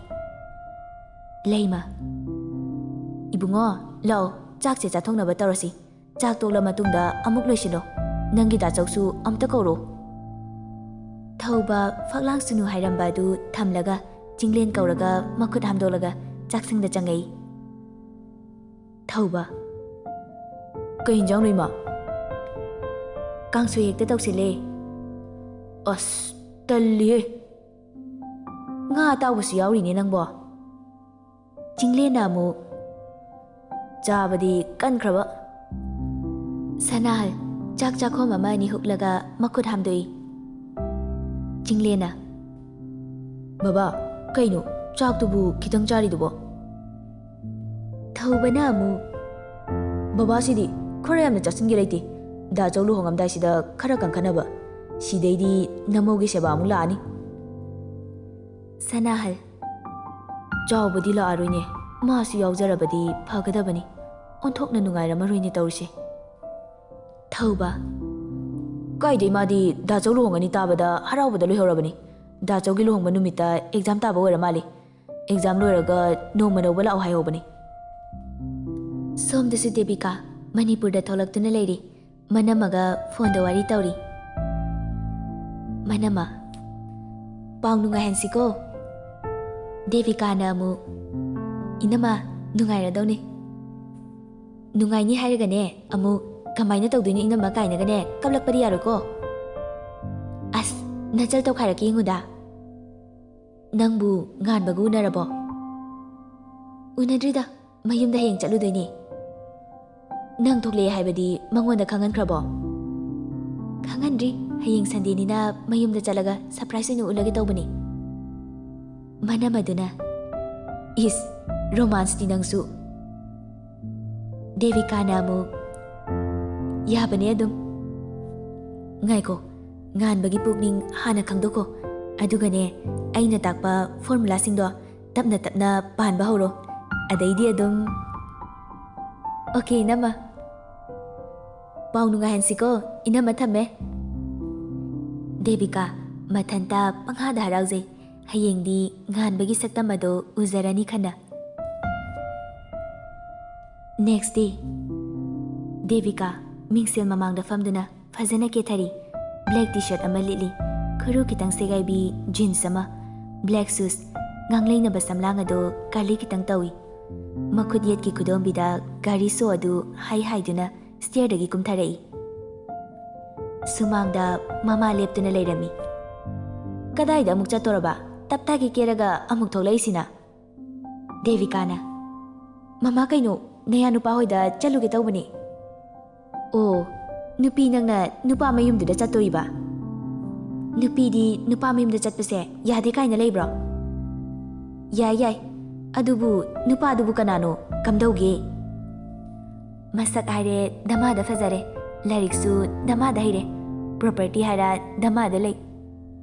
ꯂꯩꯃ, "ꯏꯕꯨꯡꯉꯣ, ꯂꯥꯛꯑꯣ, ꯆꯥꯛꯁꯦ ꯆꯥꯊꯣꯛꯅꯕ ꯇꯧꯔꯁꯤ꯫ ꯆꯥꯛ ꯇꯣꯛꯂ ꯃꯇꯨꯡꯗ ꯑꯃꯨꯛ ꯂꯣꯏꯁꯤꯜꯂꯣ꯫ ꯅꯪꯒꯤ ꯗꯥꯆꯧꯁꯨ ꯑꯝꯇ ꯀꯧꯔꯣ꯫" ꯊꯧꯕ ꯐꯛꯂꯥꯡꯁꯨꯅꯨ ꯍꯥꯏꯔꯝꯕ ꯑꯗꯨ ꯊꯝꯂꯒ ꯆꯤꯡꯂꯦꯟ ꯀꯧꯔꯒ ꯃꯈꯨꯠ ꯍꯥꯝꯗꯣꯛꯂꯒ ꯆꯥꯛꯁꯪꯗ ꯆꯪꯉꯛꯏ꯫ ꯊꯧꯕ, "ꯀꯩ ꯏꯟꯖꯥꯡꯅꯣ, ꯏꯃꯥ?" "ꯀꯥꯡꯁꯣꯏ ꯍꯦꯛꯇ ꯇꯧꯁꯤꯜꯂꯦ꯫" "ꯑꯁ, ꯇꯜꯂꯤꯍꯦ꯫ ꯉꯥ ꯑꯇꯥꯎꯕꯁꯨ ꯌꯥꯎꯔꯤꯅꯦ ꯅꯪꯕꯣ꯫" ꯆꯤꯡꯂꯦꯟꯅ ꯑꯃꯨꯛ, "ꯆꯥꯕꯗꯤ ꯀꯟꯈ꯭ꯔꯕ꯫" ꯁꯅꯥꯍꯜ ꯆꯥꯛ ꯆꯥꯛꯈꯣꯝ ꯑꯃ ꯑꯅꯤ ꯍꯨꯛꯂꯒ ꯃꯈꯨꯠ ꯍꯥꯝꯗꯣꯛꯏ꯫ ꯆꯤꯡꯂꯦꯟꯅ, "ꯕꯕꯥ, ꯀꯩꯅꯣ, ꯆꯥꯛꯇꯨꯕꯨ ꯈꯤꯇꯪ ꯆꯥꯔꯤꯗꯨꯕꯣ? ꯊꯧꯕꯅ ꯑꯃꯨꯛ, "ꯕꯕꯥꯁꯤꯗꯤ ꯈꯔ ꯌꯥꯝꯅ ꯆꯥꯁꯤꯟꯒꯦ ꯂꯩꯇꯦ꯫ ꯗꯥ ꯆꯧ ꯂꯨꯍꯣꯡꯉꯝꯗꯥꯏꯁꯤꯗ ꯈꯔ ꯀꯟꯈꯠꯅꯕ꯫ ꯁꯤꯗꯩꯗꯤ ꯅꯃꯧꯒꯤ ꯁꯦꯕꯥ ꯑꯃꯨꯛ ꯂꯥꯛꯑꯅꯤ꯫" ꯁꯅꯥꯍꯜ, "ꯆꯥꯎꯕꯗꯤ ꯂꯥꯛꯑꯔꯣꯏꯅꯦ꯫ ꯃꯥꯁꯨ ꯌꯥꯎꯖꯔꯕꯗꯤ ꯐꯒꯗꯕꯅꯤ꯫ ꯑꯣꯟꯊꯣꯛꯅ ꯅꯨꯡꯉꯥꯏꯔꯝꯃꯔꯣꯏꯅꯦ ꯇꯧꯔꯤꯁꯦ꯫" ꯊꯧꯕ, "ꯀꯥꯏꯗꯩ, ꯃꯥꯗꯤ ꯗꯥ ꯆꯧ ꯂꯨꯍꯣꯡꯒꯅꯤ ꯇꯥꯕꯗ ꯍꯔꯥꯎꯕꯗ ꯂꯣꯏꯍꯧꯔꯕꯅꯤ꯫ ꯗꯥ ꯆꯧꯒꯤ ꯂꯨꯍꯣꯡꯕ ꯅꯨꯃꯤꯠꯇ ꯑꯦꯛꯖꯥꯝ ꯇꯥꯕ ꯑꯣꯏꯔ ꯃꯥꯜꯂꯤ꯫ ꯑꯦꯛꯖꯥꯝ ꯂꯣꯏꯔꯒ ꯅꯣꯡꯃ ꯂꯧꯕ ꯂꯥꯛꯑꯣ ꯍꯥꯏꯍꯧꯕꯅꯤ꯫" ꯁꯣꯝꯗꯁꯨ ꯗꯦꯕꯤꯀꯥ ꯃꯅꯤꯄꯨꯔꯗ ꯊꯣꯛꯂꯛꯇꯨꯅ ꯂꯩꯔꯤ꯫ ꯃꯅꯝꯃꯒ ꯐꯣꯟꯗ ꯋꯥꯔꯤ ꯇꯧꯔꯤ꯫ ꯃꯅꯝꯃ, "ꯄꯥꯎ ꯅꯨꯡꯉꯥꯏꯍꯟꯁꯤꯀꯣ꯫" ꯗꯦꯕꯤꯀꯥꯅ ꯑꯃꯨꯛ, "ꯏꯅꯝꯃ, ꯅꯨꯡꯉꯥꯏꯔꯗꯧꯅꯦ꯫" "ꯅꯨꯡꯉꯥꯏꯅꯤ ꯍꯥꯏꯔꯒꯅꯦ, ꯑꯃꯨꯛ ꯀꯃꯥꯏꯅ ꯇꯧꯗꯣꯏꯅꯣ ꯏꯅꯝꯃ ꯀꯥꯏꯅꯒꯅꯦ ꯀꯞꯂꯛꯄꯗꯤ ꯌꯥꯔꯣꯏꯀꯣ꯫" "ꯑꯁ, ꯅꯆꯜ ꯇꯧꯈꯥꯏꯔꯛꯀꯦ ꯌꯦꯡꯉꯨꯗ꯫" "ꯅꯪꯕꯨ ꯉꯥꯟꯕꯒ ꯎꯅꯔꯕꯣ?" "ꯎꯅꯗ꯭ꯔꯤꯗ, ꯃꯌꯨꯝꯗ ꯍꯌꯦꯡ ꯆꯠꯂꯨꯗꯣꯏꯅꯦ꯫" "ꯅꯪ ꯊꯣꯛꯂꯛꯑꯦ ꯍꯥꯏꯕꯗꯤ ꯃꯉꯣꯟꯗ ꯈꯪꯍꯟꯈ꯭ꯔꯕꯣ?" "ꯈꯪꯍꯟꯗ꯭ꯔꯤ, ꯍꯌꯦꯡ ꯁꯟꯗꯦꯅꯤꯅ ꯃꯌꯨꯝꯗ ꯆꯠꯂꯒ ꯁꯔꯄ꯭ꯔꯥꯏꯖ ꯑꯣꯏꯅ ꯎꯠꯂꯒꯦ ꯇꯧꯕꯅꯤ꯫" ꯃꯅꯝꯃꯗꯨꯅ, "ꯏꯁ, ꯔꯣꯃꯥꯟꯁꯇꯤ ꯅꯪꯁꯨ꯫" ꯗꯦꯕꯤꯀꯥꯅ ꯑꯃꯨꯛ, "ꯌꯥꯕꯅꯦ ꯑꯗꯨꯝ꯫ ꯉꯥꯏꯈꯣ, ꯉꯥꯟꯕꯒꯤ ꯄꯨꯛꯅꯤꯡ ꯍꯥꯟꯅ ꯈꯪꯗꯣꯛꯈꯣ꯫ ꯑꯗꯨꯒꯅꯦ, ꯑꯩꯅ ꯇꯥꯛꯄ ꯐꯣꯔꯃꯨꯂꯥꯁꯤꯡꯗꯣ ꯇꯞꯅ ꯇꯞꯅ ꯄꯥꯟꯕ ꯍꯧꯔꯣ꯫ ꯑꯗꯩꯗꯤ ꯑꯗꯨꯝ꯫" "ꯑꯣꯀꯦ, ꯏꯅꯝꯃ꯫ ꯄꯥꯎ ꯅꯨꯡꯉꯥꯏꯍꯟꯁꯤꯀꯣ, ꯏꯅꯝꯃ, ꯊꯝꯃꯦ꯫" ꯗꯦꯕꯤꯀꯥ ꯃꯊꯟꯇ ꯄꯪꯍꯥꯗ ꯍꯔꯥꯎꯖꯩ꯫ ꯍꯌꯦꯡꯗꯤ ꯉꯥꯟꯕꯒꯤ ꯁꯛꯇꯝ ꯑꯗꯣ ꯎꯖꯔꯅꯤ ꯈꯟꯅ꯫ Next day꯫ ꯗꯦꯕꯤꯀꯥ ꯃꯤꯡꯁꯦꯜ ꯃꯃꯥꯡꯗ ꯐꯝꯗꯨꯅ ꯐꯖꯅ ꯀꯦꯊꯔꯤ꯫ Black T-shirt ꯑꯃ ꯂꯤꯠꯂꯤ, ꯈꯨꯔꯨ ꯈꯤꯇꯪ ꯁꯦꯒꯥꯏꯕꯤ jeans ꯑꯃ, black shoes, ꯉꯥꯡꯂꯩꯅꯕ ꯁꯝꯂꯥꯡ ꯑꯗꯣ curly ꯈꯤꯇꯪ ꯇꯧꯏ꯫ ꯃꯈꯨꯠ ꯌꯦꯠꯀꯤ ꯈꯨꯗꯣꯝꯕꯤꯗ ꯒꯥꯔꯤ ꯁꯣ ꯑꯗꯨ ꯍꯥꯏ ꯍꯥꯏꯗꯨꯅ stairꯗꯒꯤ ꯀꯨꯝꯊꯔꯛꯏ꯫ ꯁꯨꯃꯥꯡꯗ ꯃꯃꯥ ꯂꯦꯞꯇꯨꯅ ꯂꯩꯔꯝꯃꯤ꯫ "ꯀꯗꯥꯏꯗ ꯑꯃꯨꯛ ꯆꯠꯇꯣꯔꯕ? ꯇꯞꯇꯥꯒꯤ ꯀꯦꯔꯒ ꯑꯃꯨꯛ ꯊꯣꯛꯂꯛꯏꯁꯤꯅ?" ꯗꯦꯕꯤꯀꯥꯅ, "ꯃꯃꯥ, ꯀꯩꯅꯣ, ꯅꯌꯥ ꯅꯨꯄꯥ ꯍꯣꯏꯗ ꯆꯠꯂꯨꯒꯦ ꯇꯧꯕꯅꯤ꯫" "ꯑꯣ, ꯅꯨꯄꯤ ꯅꯪꯅ ꯅꯨꯄꯥ ꯃꯌꯨꯝꯗꯨꯗ ꯆꯠꯇꯣꯔꯤꯕ? ꯅꯨꯄꯤꯗꯤ ꯅꯨꯄꯥ ꯃꯌꯨꯝꯗ ꯆꯠꯄꯁꯦ ꯌꯥꯗꯦ ꯀꯥꯏꯅ ꯂꯩꯕ꯭ꯔꯣ?" "ꯌꯥꯏ, ꯌꯥꯏ꯫ ꯑꯗꯨꯕꯨ ꯅꯨꯄꯥꯗꯨꯕꯨ ꯀꯅꯥꯅꯣ? ꯀꯝꯗꯧꯒꯦ?" "ꯃꯁꯛ ꯍꯥꯏꯔꯦ ꯗꯃꯥꯗ ꯐꯖꯔꯦ, ꯂꯥꯏꯔꯤꯛꯁꯨ ꯗꯃꯥꯗ ꯍꯩꯔꯦ, property ꯍꯥꯏꯔ ꯗꯃꯥꯗ ꯂꯩ꯫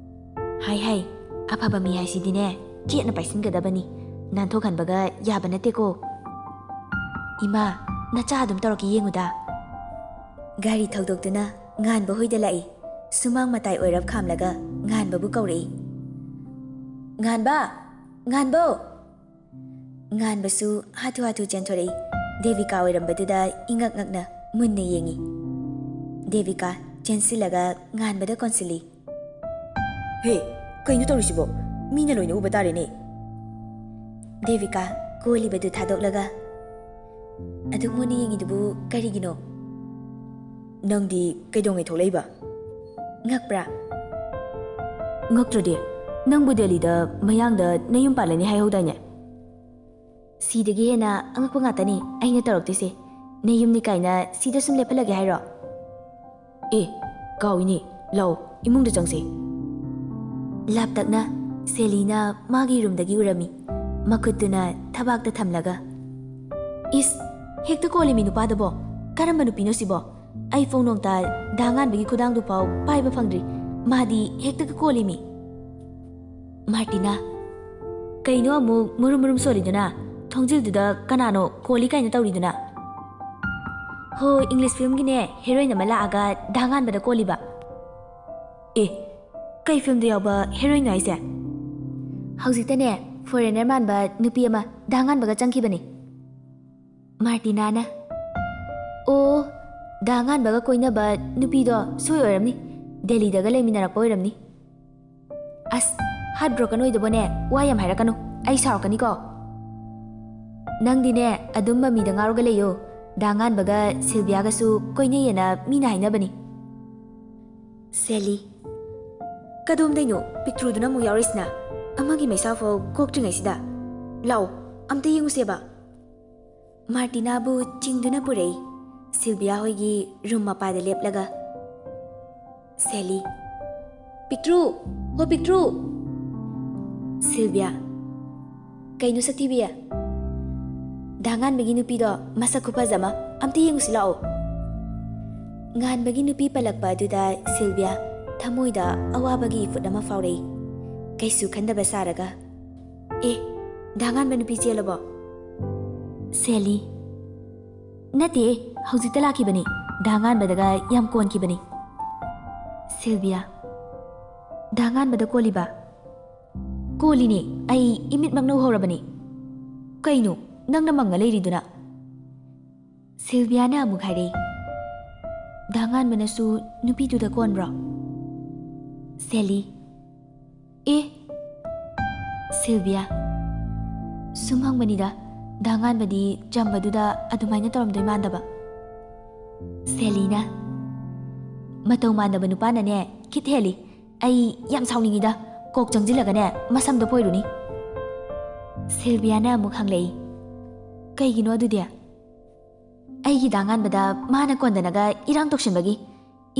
ꯍꯥꯏ ꯍꯥꯏ, ꯑꯐꯕ ꯃꯤ ꯍꯥꯏꯁꯤꯗꯤꯅꯦ, ꯆꯦꯠꯅ ꯄꯥꯏꯁꯤꯟꯒꯗꯕꯅꯤ, ꯅꯥꯟꯊꯣꯛꯍꯟꯕꯒ ꯌꯥꯕ ꯅꯠꯇꯦꯀꯣ꯫ ꯏꯃꯥ, ꯅꯆꯥ ꯑꯗꯨꯝ ꯇꯧꯔꯛꯀꯦ ꯌꯦꯡꯉꯨꯗ꯫" ꯒꯥꯔꯤ ꯊꯧꯗꯣꯛꯇꯨꯅ ꯉꯥꯟꯕ ꯍꯣꯏꯗ ꯂꯥꯛꯏ꯫ ꯁꯨꯃꯥꯡ ꯃꯇꯥꯏ ꯑꯣꯏꯔꯞ ꯈꯥꯝꯂꯒ ꯉꯥꯟꯕꯕꯨ ꯀꯧꯔꯛꯏ꯫ "ꯉꯥꯟꯕ! ꯉꯥꯟꯕꯧ!" ꯉꯥꯟꯕꯁꯨ ꯍꯥꯊꯨ ꯍꯥꯊꯨ ꯆꯦꯟꯊꯣꯔꯛꯏ꯫ ꯗꯦꯕꯤꯀꯥ ꯑꯣꯏꯔꯝꯕꯗꯨꯗ ꯏꯉꯛ ꯉꯛꯅ ꯃꯨꯟꯅ ꯌꯦꯡꯉꯤ꯫ ꯗꯦꯕꯤꯀꯥ ꯆꯦꯟꯁꯤꯜꯂꯒ ꯉꯥꯟꯕꯗ ꯀꯣꯟꯁꯤꯜꯂꯤ꯫ "ꯍꯦ, ꯀꯩꯅꯣ ꯇꯧꯔꯤꯁꯤꯕꯣ? ꯃꯤꯅ ꯂꯣꯏꯅ ꯎꯕ ꯇꯥꯔꯦꯅꯦ!" ꯗꯦꯕꯤꯀꯥ ꯀꯣꯜꯂꯤꯕꯗꯨ ꯊꯥꯗꯣꯛꯂꯒ, "ꯑꯗꯨꯛ ꯃꯨꯟꯅ ꯌꯦꯡꯉꯤꯗꯨꯕꯨ ꯀꯔꯤꯒꯤꯅꯣ?" "ꯅꯪꯗꯤ ꯀꯩꯗꯧꯉꯩ ꯊꯣꯛꯂꯛꯏꯕ?" ꯉꯛꯄ꯭ꯔꯥ? "ꯉꯛꯇ꯭ꯔꯗꯤ, ꯅꯪꯕꯨ ꯗꯦꯜꯂꯤꯗ ꯃꯌꯥꯡꯗ ꯅꯌꯨꯝ ꯄꯥꯜꯂꯅꯤ ꯍꯥꯏꯍꯧꯗꯥꯏꯅꯦ?" "ꯁꯤꯗꯒꯤ ꯍꯦꯟꯅ ꯑꯉꯛꯄ ꯉꯥꯛꯇꯅꯤ ꯑꯩꯅ ꯇꯧꯔꯛꯇꯣꯏꯁꯦ꯫ ꯅꯌꯨꯝꯅꯤ ꯀꯥꯏꯅ ꯁꯤꯗ ꯁꯨꯝ ꯂꯦꯞꯍꯜꯂꯒꯦ ꯍꯥꯏꯔꯣ?" "ꯑꯦ, ꯀꯥꯎꯏꯅꯦ꯫ ꯂꯥꯎ, ꯏꯃꯨꯡꯗ ꯆꯪꯁꯦ꯫" ꯂꯥꯞꯇꯛꯅ ꯁꯦꯂꯤꯅ ꯃꯥꯒꯤ ꯔꯨꯝꯗꯒꯤ ꯎꯔꯝꯃꯤ, ꯃꯈꯨꯠꯇꯨꯅ ꯊꯕꯥꯛꯇ ꯊꯝꯂꯒ꯫ "ꯏꯁ, ꯍꯦꯛꯇ ꯀꯣꯜꯂꯤꯃꯤ ꯅꯨꯄꯥꯗꯨꯕꯣ꯫ ꯀꯔꯝꯕ ꯅꯨꯄꯤꯅꯣ ꯁꯤꯕꯣ? ꯑꯩ ꯐꯣꯡ ꯅꯣꯡꯇ ꯗꯥ ꯉꯥꯟꯕꯒꯤ ꯈꯨꯗꯥꯡꯗꯨꯐꯥꯎ ꯄꯥꯏꯕ ꯐꯪꯗ꯭ꯔꯤ, ꯃꯥꯗꯤ ꯍꯦꯛꯇꯒ ꯀꯣꯜꯂꯤꯃꯤ꯫" ꯃꯥꯔꯇꯤꯅꯥ, "ꯀꯩꯅꯣ ꯑꯃꯨꯛ ꯃꯨꯔꯨꯝ ꯃꯨꯔꯨꯝ ꯁꯣꯜꯂꯤꯗꯨꯅ? ꯊꯣꯡꯖꯤꯜꯗꯨꯗ ꯀꯅꯥꯅꯣ ꯀꯣꯜꯂꯤ ꯀꯥꯏꯅ ꯇꯧꯔꯤꯗꯨꯅ?" "ꯍꯣ, English film ꯒꯤꯅꯦ, heroine ꯑꯃ ꯂꯥꯛꯑꯒ ꯗꯥ ꯉꯥꯟꯕꯗ ꯀꯣꯜꯂꯤꯕ꯫" "ꯑꯦ, ꯀꯩ film ꯗ ꯌꯥꯎꯕ heroine ꯅꯣ ꯍꯥꯏꯁꯦ?" "ꯍꯧꯖꯤꯛꯇꯅꯦ, foreigner ꯃꯥꯟꯕ ꯅꯨꯄꯤ ꯑꯃ ꯗꯥ ꯉꯥꯟꯕꯒ ꯆꯪꯈꯤꯕꯅꯦ꯫" ꯃꯥꯔꯇꯤꯅꯥꯅ, "ꯑꯣ, ꯗꯥ ꯉꯥꯟꯕꯒ ꯀꯣꯏꯅꯕ ꯅꯨꯄꯤꯗꯣ ꯁꯣꯏ ꯑꯣꯏꯔꯝꯅꯤ, ꯗꯦꯜꯂꯤꯗꯒ ꯂꯩꯃꯤꯟꯅꯔꯛꯄ ꯑꯣꯏꯔꯝꯅꯤ꯫" "ꯑꯁ, heartbroken ꯑꯣꯏꯗꯕꯅꯦ, ꯋꯥ ꯌꯥꯝ ꯍꯥꯏꯔꯛꯀꯅꯨ, ꯑꯩ ꯁꯥꯎꯔꯛꯀꯅꯤꯀꯣ꯫" "ꯅꯪꯗꯤꯅꯦ, ꯑꯗꯨꯝ ꯃꯃꯤꯗ ꯉꯥꯎꯔꯒ ꯂꯩꯌꯣ꯫ ꯗꯥ ꯉꯥꯟꯕꯒ ꯁꯤꯜꯚꯤꯌꯥꯒꯁꯨ ꯀꯣꯏꯅꯩꯌꯦꯅ ꯃꯤꯅ ꯍꯥꯏꯅꯕꯅꯤ꯫" ꯁꯦꯂꯤ, "ꯀꯗꯣꯝꯗꯩꯅꯣ ꯄꯤꯛꯇ꯭ꯔꯨꯗꯨꯅ ꯑꯃꯨꯛ ꯌꯥꯎꯔꯛꯏꯁꯤꯅ? ꯑꯃꯒꯤ ꯃꯩꯁꯥꯐꯥꯎ ꯀꯣꯛꯇ꯭ꯔꯤꯉꯩꯁꯤꯗ꯫ ꯂꯥꯛꯑꯣ, ꯑꯝꯇ ꯌꯦꯡꯉꯨꯁꯦꯕ꯫" ꯃꯥꯔꯇꯤꯅꯥꯕꯨ ꯆꯤꯡꯗꯨꯅ ꯄꯨꯔꯛꯏ꯫ ꯁꯤꯜꯚꯤꯌꯥ ꯍꯣꯏꯒꯤ ꯔꯨꯝ ꯃꯄꯥꯗ ꯂꯦꯞꯂꯒ꯫ ꯁꯦꯂꯤ, "ꯄꯤꯛꯇ꯭ꯔꯨ! ꯍꯣ ꯄꯤꯛꯇ꯭ꯔꯨ!" ꯁꯤꯜꯚꯤꯌꯥ, ꯀꯩꯅꯣ ꯁꯛꯊꯤꯕꯤ? ꯗꯥ ꯉꯥꯟꯕꯒꯤ ꯅꯨꯄꯤꯗꯣ ꯃꯁꯛ ꯈꯨꯐꯖ ꯑꯃ, ꯑꯝꯇ ꯌꯦꯡꯉꯨꯁꯤ ꯂꯥꯛꯑꯣ꯫ ꯉꯥꯟꯕꯒꯤ ꯅꯨꯄꯤ ꯄꯜꯂꯛꯄ ꯑꯗꯨꯗ ꯁꯤꯜꯚꯤꯌꯥ ꯊꯃꯣꯏꯗ ꯑꯋꯥꯕꯒꯤ ꯏꯐꯨꯠ ꯑꯃ ꯐꯥꯎꯔꯛꯏ꯫ ꯀꯩꯁꯨ ꯈꯟꯗꯕ ꯁꯥꯔꯒ, "ꯑꯦ, ꯗꯥ ꯉꯥꯟꯕ ꯅꯨꯄꯤ ꯆꯦꯜꯂꯕꯣ?" ꯁꯦꯂꯤ, "ꯅꯠꯇꯦ, ꯍꯧꯖꯤꯛꯇ ꯂꯥꯛꯈꯤꯕꯅꯤ꯫ ꯗꯥ ꯉꯥꯟꯕꯗꯒ ꯌꯥꯝ ꯀꯣꯟꯈꯤꯕꯅꯤ꯫" ꯁꯤꯜꯚꯤꯌꯥ, "ꯗꯥ ꯉꯥꯟꯕꯗ ꯀꯣꯜꯂꯤꯕ?" "ꯀꯣꯜꯂꯤꯅꯦ, ꯑꯩ ꯏꯃꯤꯠꯃꯛꯅ ꯎꯍꯧꯔꯕꯅꯤ꯫" "ꯀꯩꯅꯣ, ꯅꯪꯅ ꯃꯪꯉ ꯂꯩꯔꯤꯗꯨꯅ?" ꯁꯤꯜꯚꯤꯌꯥꯅ ꯑꯃꯨꯛ ꯍꯥꯏꯔꯛꯏ, "ꯗꯥ ꯉꯥꯟꯕꯅꯁꯨ ꯅꯨꯄꯤꯗꯨꯗ ꯀꯣꯟꯕ꯭ꯔꯣ?" ꯁꯦꯂꯤ, "ꯑꯦ?" ꯁꯤꯜꯚꯤꯌꯥ, "ꯁꯨꯝ ꯍꯪꯕꯅꯤꯗ, ꯗꯥ ꯉꯥꯟꯕꯗꯤ ꯆꯝꯕꯗꯨꯗ ꯑꯗꯨꯃꯥꯏꯅ ꯇꯧꯔꯝꯗꯣꯏ ꯃꯥꯟꯗꯕ꯫" ꯁꯦꯂꯤꯅ, "ꯃꯇꯧ ꯃꯥꯟꯗꯕ ꯅꯨꯄꯥꯅꯅꯦ ꯈꯤꯠ ꯍꯦꯜꯂꯤ꯫ ꯑꯩ ꯌꯥꯝ ꯁꯥꯎꯅꯤꯡꯉꯤꯗ, ꯀꯣꯛ ꯆꯪꯁꯤꯜꯂꯒꯅꯦ ꯃꯁꯝꯗꯣ ꯐꯣꯏꯔꯨꯅꯤ꯫" ꯁꯤꯜꯚꯤꯌꯥꯅ ꯑꯃꯨꯛ ꯍꯪꯂꯛꯏ, "ꯀꯩꯒꯤꯅꯣ ꯑꯗꯨꯗꯤ?" "ꯑꯩꯒꯤ ꯗꯥ ꯉꯥꯟꯕꯗ ꯃꯥꯅ ꯀꯣꯟꯗꯅꯒ ꯏꯔꯥꯡ ꯇꯧꯁꯤꯟꯕꯒꯤ꯫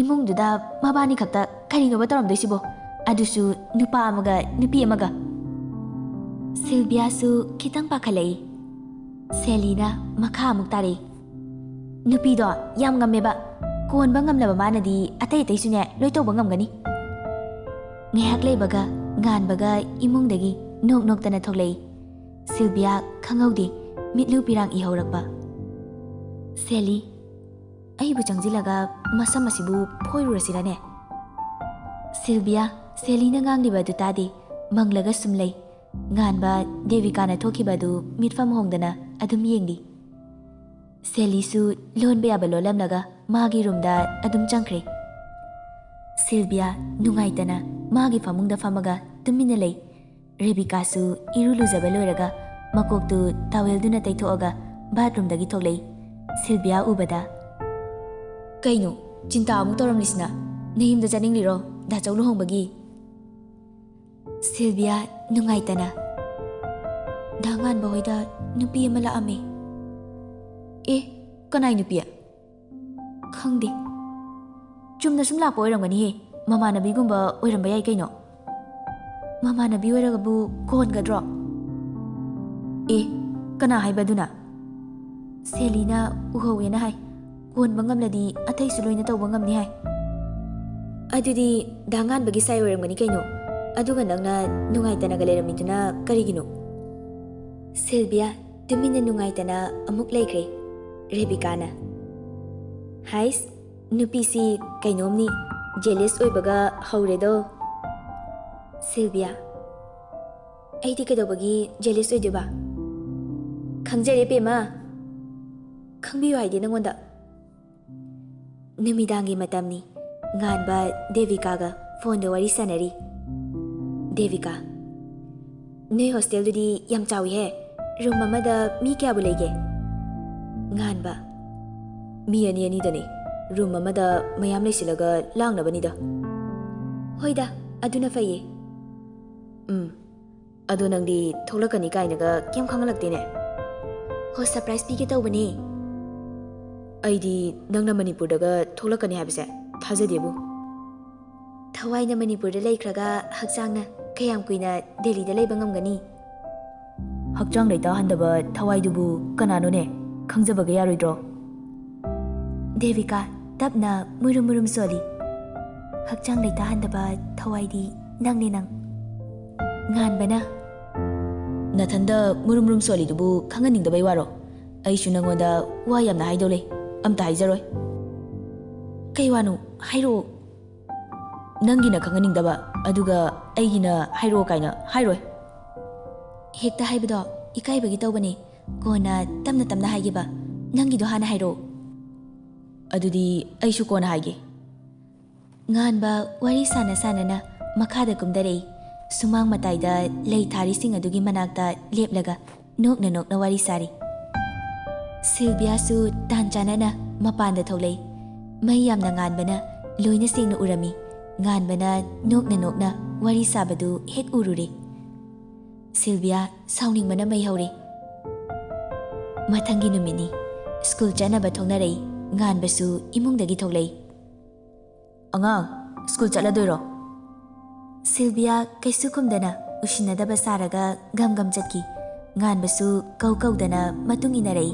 ꯏꯃꯨꯡꯗꯨꯗ ꯃꯕꯥꯅꯤ ꯈꯛꯇ ꯀꯔꯤꯅꯣꯕ ꯇꯧꯔꯝꯗꯣꯏꯁꯤꯕꯣ? ꯑꯗꯨꯁꯨ ꯅꯨꯄꯥ ꯑꯃꯒ ꯅꯨꯄꯤ ꯑꯃꯒ꯫" ꯁꯤꯜꯚꯤꯌꯥꯁꯨ ꯈꯤꯇꯪ ꯄꯥꯈꯠꯂꯛꯏ꯫ ꯁꯦꯂꯤꯅ ꯃꯈꯥ ꯑꯃꯨꯛ ꯇꯥꯔꯛꯏ, "ꯅꯨꯄꯤꯗꯣ ꯌꯥꯝ ꯉꯝꯃꯦꯕ꯫ ꯀꯣꯟꯕ ꯉꯝꯂꯕ ꯃꯥꯅꯗꯤ ꯑꯇꯩ ꯑꯇꯩꯁꯨꯅꯦ ꯂꯣꯏ ꯇꯧꯕ ꯉꯝꯒꯅꯤ꯫" ꯉꯥꯏꯍꯥꯛ ꯂꯩꯕꯒ ꯉꯥꯟꯕꯒ ꯏꯃꯨꯡꯗꯒꯤ ꯅꯣꯛ ꯅꯣꯛꯇꯅ ꯊꯣꯛꯂꯛꯏ꯫ ꯁꯤꯜꯚꯤꯌꯥ ꯈꯪꯍꯧꯗꯦ ꯃꯤꯠꯂꯨ ꯄꯤꯔꯥꯡ ꯏꯍꯧꯔꯛꯄ꯫ "ꯁꯦꯂꯤ, ꯑꯩꯕꯨ ꯆꯪꯁꯤꯜꯂꯒ ꯃꯁꯝ ꯑꯁꯤꯕꯨ ꯐꯣꯏꯔꯨꯔꯁꯤꯔꯅꯦ?" ꯁꯤꯜꯚꯤꯌꯥ ꯁꯦꯂꯤꯅ ꯉꯥꯡꯂꯤꯕ ꯑꯗꯨ ꯇꯥꯗꯦ, ꯃꯪꯂꯒ ꯁꯨꯝ ꯂꯩ꯫ ꯉꯥꯟꯕ ꯗꯦꯕꯤꯀꯥꯅ ꯊꯣꯛꯈꯤꯕ ꯑꯗꯨ ꯃꯤꯠꯐꯝ ꯍꯣꯡꯗꯅ ꯑꯗꯨꯝ ꯌꯦꯡꯂꯤ꯫ ꯁꯦꯂꯤꯁꯨ ꯂꯣꯟꯕ ꯌꯥꯕ ꯂꯣꯜꯂꯝꯂꯒ ꯃꯥꯒꯤ ꯔꯨꯝꯗ ꯑꯗꯨꯝ ꯆꯪꯈ꯭ꯔꯦ꯫ ꯁꯤꯜꯚꯤꯌꯥ ꯅꯨꯡꯉꯥꯏꯇꯅ ꯃꯥꯒꯤ ꯐꯃꯨꯡꯗ ꯐꯝꯃꯒ ꯇꯨꯃꯤꯟꯅ ꯂꯩ꯫ ꯔꯦꯕꯤꯀꯥꯁꯨ ꯏꯔꯨ ꯂꯨꯖꯕ ꯂꯣꯏꯔꯒ ꯃꯀꯣꯛꯇꯨ ꯇꯥꯋꯦꯜꯗꯨꯅ ꯇꯩꯊꯣꯛꯑꯒ ꯕꯥꯠꯔꯨꯝꯗꯒꯤ ꯊꯣꯛꯂꯛꯏ꯫ ꯁꯤꯜꯚꯤꯌꯥ ꯎꯕꯗ, "ꯀꯩꯅꯣ, ꯆꯤꯟꯇꯥ ꯑꯃꯨꯛ ꯇꯧꯔꯝꯂꯤꯁꯤꯅ? ꯅꯌꯨꯝꯗ ꯆꯠꯅꯤꯡꯂꯤꯔꯣ, ꯗꯥꯆꯧ ꯂꯨꯍꯣꯡꯕꯒꯤ?" ꯁꯤꯜꯚꯤꯌꯥ ꯅꯨꯡꯉꯥꯏꯇꯅ, "ꯗꯥ ꯉꯥꯟꯕ ꯍꯣꯏꯗ ꯅꯨꯄꯤ ꯑꯃ ꯂꯥꯛꯑꯝꯃꯦ꯫" "ꯑꯦ, ꯀꯅꯥꯏ ꯅꯨꯄꯤ?" "ꯈꯪꯗꯦ꯫ ꯆꯨꯝꯅ ꯁꯨꯝ ꯂꯥꯛꯄ ꯑꯣꯏꯔꯝꯒꯅꯤꯍꯦ꯫ ꯃꯃꯥꯟꯅꯕꯤꯒꯨꯝꯕ ꯑꯣꯏꯔꯝꯕ ꯌꯥꯏ ꯀꯩꯅꯣ꯫" "ꯃꯃꯥꯟꯅꯕꯤ ꯑꯣꯏꯔꯒꯕꯨ ꯀꯣꯟꯒꯗ꯭ꯔꯣ?" ꯑꯦ, ꯀꯅꯥ ꯍꯥꯏꯕ ꯑꯗꯨꯅ? ꯁꯦꯂꯤꯅ ꯎꯍꯧꯋꯦꯅ ꯍꯥꯏ꯫ ꯀꯣꯟꯕ ꯉꯝꯂꯗꯤ ꯑꯇꯩꯁꯨ ꯂꯣꯏꯅ ꯇꯧꯕ ꯉꯝꯅꯤ ꯍꯥꯏ꯫ ꯑꯗꯨꯗꯤ ꯗꯥ ꯉꯥꯟꯕꯒꯤ ꯁꯥꯏ ꯑꯣꯏꯔꯝꯒꯅꯤ ꯀꯩꯅꯣ꯫ ꯑꯗꯨꯒ ꯅꯪꯅ ꯅꯨꯡꯉꯥꯏꯇꯅꯒ ꯂꯩꯔꯝꯃꯤꯗꯨꯅ ꯀꯔꯤꯒꯤꯅꯣ? ꯁꯤꯜꯚꯤꯌꯥ ꯇꯨꯃꯤꯟꯅ ꯅꯨꯡꯉꯥꯏꯇꯅ ꯑꯃꯨꯛ ꯂꯩꯈ꯭ꯔꯦ꯫ ꯔꯦꯕꯤꯀꯥꯅ, "ꯍꯥꯏꯁ, ꯅꯨꯄꯤꯁꯤ ꯀꯩꯅꯣꯝꯅꯤ, ꯖꯦꯂꯤꯌꯁ ꯑꯣꯏꯕꯒ ꯍꯧꯔꯦꯗꯣ꯫" ꯁꯤꯜꯚꯤꯌꯥ, "ꯑꯩꯗꯤ ꯀꯩꯗꯧꯕꯒꯤ ꯖꯦꯂꯤꯌꯁ ꯑꯣꯏꯗꯣꯏꯕ?" "ꯈꯪꯖꯔꯦ ꯄꯦꯃ, ꯈꯪꯕꯤꯌꯨ ꯍꯥꯏꯗꯤ ꯅꯪꯉꯣꯟꯗ?" ꯅꯨꯃꯤꯗꯥꯡꯒꯤ ꯃꯇꯝꯅꯤ꯫ ꯉꯥꯟꯕ ꯗꯦꯕꯤꯀꯥꯒ ꯐꯣꯟꯗ ꯋꯥꯔꯤ ꯁꯥꯟꯅꯔꯤ꯫ ꯗꯦꯕꯤꯀꯥ, "ꯅꯣꯏ ꯍꯣꯁꯇꯦꯜꯗꯨꯗꯤ ꯌꯥꯝ ꯆꯥꯎꯏꯍꯦ꯫ ꯔꯨꯝ ꯑꯃꯗ ꯃꯤ ꯀꯌꯥꯕꯨ ꯂꯩꯒꯦ?" ꯉꯥꯟꯕ, "ꯃꯤ ꯑꯅꯤ ꯑꯅꯤꯗꯅꯦ꯫ ꯔꯨꯝ ꯑꯃꯗ ꯃꯌꯥꯝ ꯂꯩꯁꯤꯜꯂꯒ ꯂꯥꯡꯅꯕꯅꯤꯗ꯫" "ꯍꯣꯏꯗ, ꯑꯗꯨꯅ ꯐꯩꯌꯦ꯫" "ꯎꯝ꯫ ꯑꯗꯣ ꯅꯪꯗꯤ ꯊꯣꯛꯂꯛꯀꯅꯤ ꯀꯥꯏꯅꯒ ꯀꯩꯝ ꯈꯪꯍꯜꯂꯛꯇꯦꯅꯦ꯫" "ꯍꯣ, ꯁꯔꯄ꯭ꯔꯥꯏꯖ ꯄꯤꯒꯦ ꯇꯧꯕꯅꯦ꯫" "ꯑꯩꯗꯤ ꯅꯪꯅ ꯃꯅꯤꯄꯨꯔꯗꯒ ꯊꯣꯛꯂꯛꯀꯅꯤ ꯍꯥꯏꯕꯁꯦ ꯊꯥꯖꯗꯦꯕꯨ꯫" "ꯊꯋꯥꯏꯅ ꯃꯅꯤꯄꯨꯔꯗ ꯂꯩꯈ꯭ꯔꯒ ꯍꯛꯆꯥꯡꯅ ꯀꯌꯥꯝ ꯀꯨꯏꯅ ꯗꯦꯜꯂꯤꯗ ꯂꯩꯕ ꯉꯝꯒꯅꯤ?" "ꯍꯛꯆꯥꯡ ꯂꯩꯇꯥ ꯍꯟꯗꯕ ꯊꯋꯥꯏꯗꯨꯕꯨ ꯀꯅꯥꯅꯣꯅꯦ? ꯈꯪꯖꯕꯒ ꯌꯥꯔꯣꯏꯗ꯭ꯔꯣ?" ꯗꯦꯕꯤꯀꯥ ꯇꯞꯅ ꯃꯨꯔꯨꯝ ꯃꯨꯔꯨꯝ ꯁꯣꯜꯂꯤ꯫ "ꯍꯛꯆꯥꯡ ꯂꯩꯇꯥ ꯍꯟꯗꯕ ꯊꯋꯥꯏꯗꯤ ꯅꯪꯅꯦ ꯅꯪ꯫" ꯉꯥꯟꯕꯅ, "ꯅꯊꯟꯗ ꯃꯨꯔꯨꯝ ꯃꯨꯔꯨꯝ ꯁꯣꯜꯂꯤꯗꯨꯕꯨ ꯈꯪꯍꯟꯅꯤꯡꯗꯕꯩ ꯋꯥꯔꯣ? ꯑꯩꯁꯨ ꯅꯪꯉꯣꯟꯗ ꯋꯥ ꯌꯥꯝꯅ ꯍꯥꯏꯗꯧ ꯂꯩ, ꯑꯝꯇ ꯍꯥꯏꯖꯔꯣꯏ꯫" "ꯀꯩ ꯋꯥꯅꯣ? ꯍꯥꯏꯔꯛꯑꯣ꯫" "ꯅꯪꯒꯤꯅ ꯈꯪꯍꯟꯅꯤꯡꯗꯕ, ꯑꯗꯨꯒ ꯑꯩꯒꯤꯅ ꯍꯥꯏꯔꯛꯑꯣ ꯀꯥꯏꯅ ꯍꯥꯏꯔꯣꯏ꯫" "ꯍꯦꯛꯇ ꯍꯥꯏꯕꯗꯣ ꯏꯀꯥꯏꯕꯒꯤ ꯇꯧꯕꯅꯦ, ꯀꯣꯟꯅ ꯇꯞꯅ ꯇꯞꯅ ꯍꯥꯏꯒꯦꯕ꯫ ꯅꯪꯒꯤꯗꯣ ꯍꯥꯟꯅ ꯍꯥꯏꯔꯛꯑꯣ꯫" "ꯑꯗꯨꯗꯤ ꯑꯩꯁꯨ ꯀꯣꯟꯅ ꯍꯥꯏꯒꯦ꯫" ꯉꯥꯟꯕ ꯋꯥꯔꯤ ꯁꯥꯟꯅ ꯁꯥꯟꯅꯅ ꯃꯈꯥꯗ ꯀꯨꯝꯊꯔꯛꯏ꯫ ꯁꯨꯃꯥꯡ ꯃꯇꯥꯏꯗ ꯂꯩ ꯊꯥꯔꯤꯁꯤꯡ ꯑꯗꯨꯒꯤ ꯃꯅꯥꯛꯇ ꯂꯦꯞꯂꯒ ꯅꯣꯛꯅ ꯅꯣꯛꯅ ꯋꯥꯔꯤ ꯁꯥꯔꯤ꯫ ꯁꯤꯜꯚꯤꯌꯥꯁꯨ ꯇꯥꯟ ꯆꯥꯅꯅ ꯃꯄꯥꯟꯗ ꯊꯣꯛꯂꯛꯏ꯫ ꯃꯩ ꯌꯥꯝꯅ ꯉꯥꯟꯕꯅ ꯂꯣꯏꯅ ꯁꯦꯡꯅ ꯎꯔꯝꯃꯤ꯫ ꯉꯥꯟꯕꯅ ꯅꯣꯛꯅ ꯅꯣꯛꯅ ꯋꯥꯔꯤ ꯁꯥꯕꯗꯨ ꯍꯦꯛ ꯎꯔꯨꯔꯦ꯫ ꯁꯤꯜꯚꯤꯌꯥ ꯁꯥꯎꯅꯤꯡꯕꯅ ꯃꯩ ꯍꯧꯔꯦ꯫ ꯃꯊꯪꯒꯤ ꯅꯨꯃꯤꯠꯅꯤ꯫ ꯁ꯭ꯀꯨꯜ ꯆꯠꯅꯕ ꯊꯣꯛꯅꯔꯛꯏ꯫ ꯉꯥꯟꯕꯁꯨ ꯏꯃꯨꯡꯗꯒꯤ ꯊꯣꯛꯂꯛꯏ꯫ "ꯑꯉꯥꯡ, ꯁ꯭ꯀꯨꯜ ꯆꯠꯂꯗꯣꯏꯔꯣ?" ꯁꯤꯜꯚꯤꯌꯥ ꯀꯩꯁꯨ ꯈꯨꯝꯗꯅ ꯎꯁꯤꯟꯅꯗꯕ ꯁꯥꯔꯒ ꯒꯝ ꯒꯝ ꯆꯠꯈꯤ꯫ ꯉꯥꯟꯕꯁꯨ ꯀꯧ ꯀꯧꯗꯅ ꯃꯇꯨꯡ ꯏꯟꯅꯔꯛꯏ꯫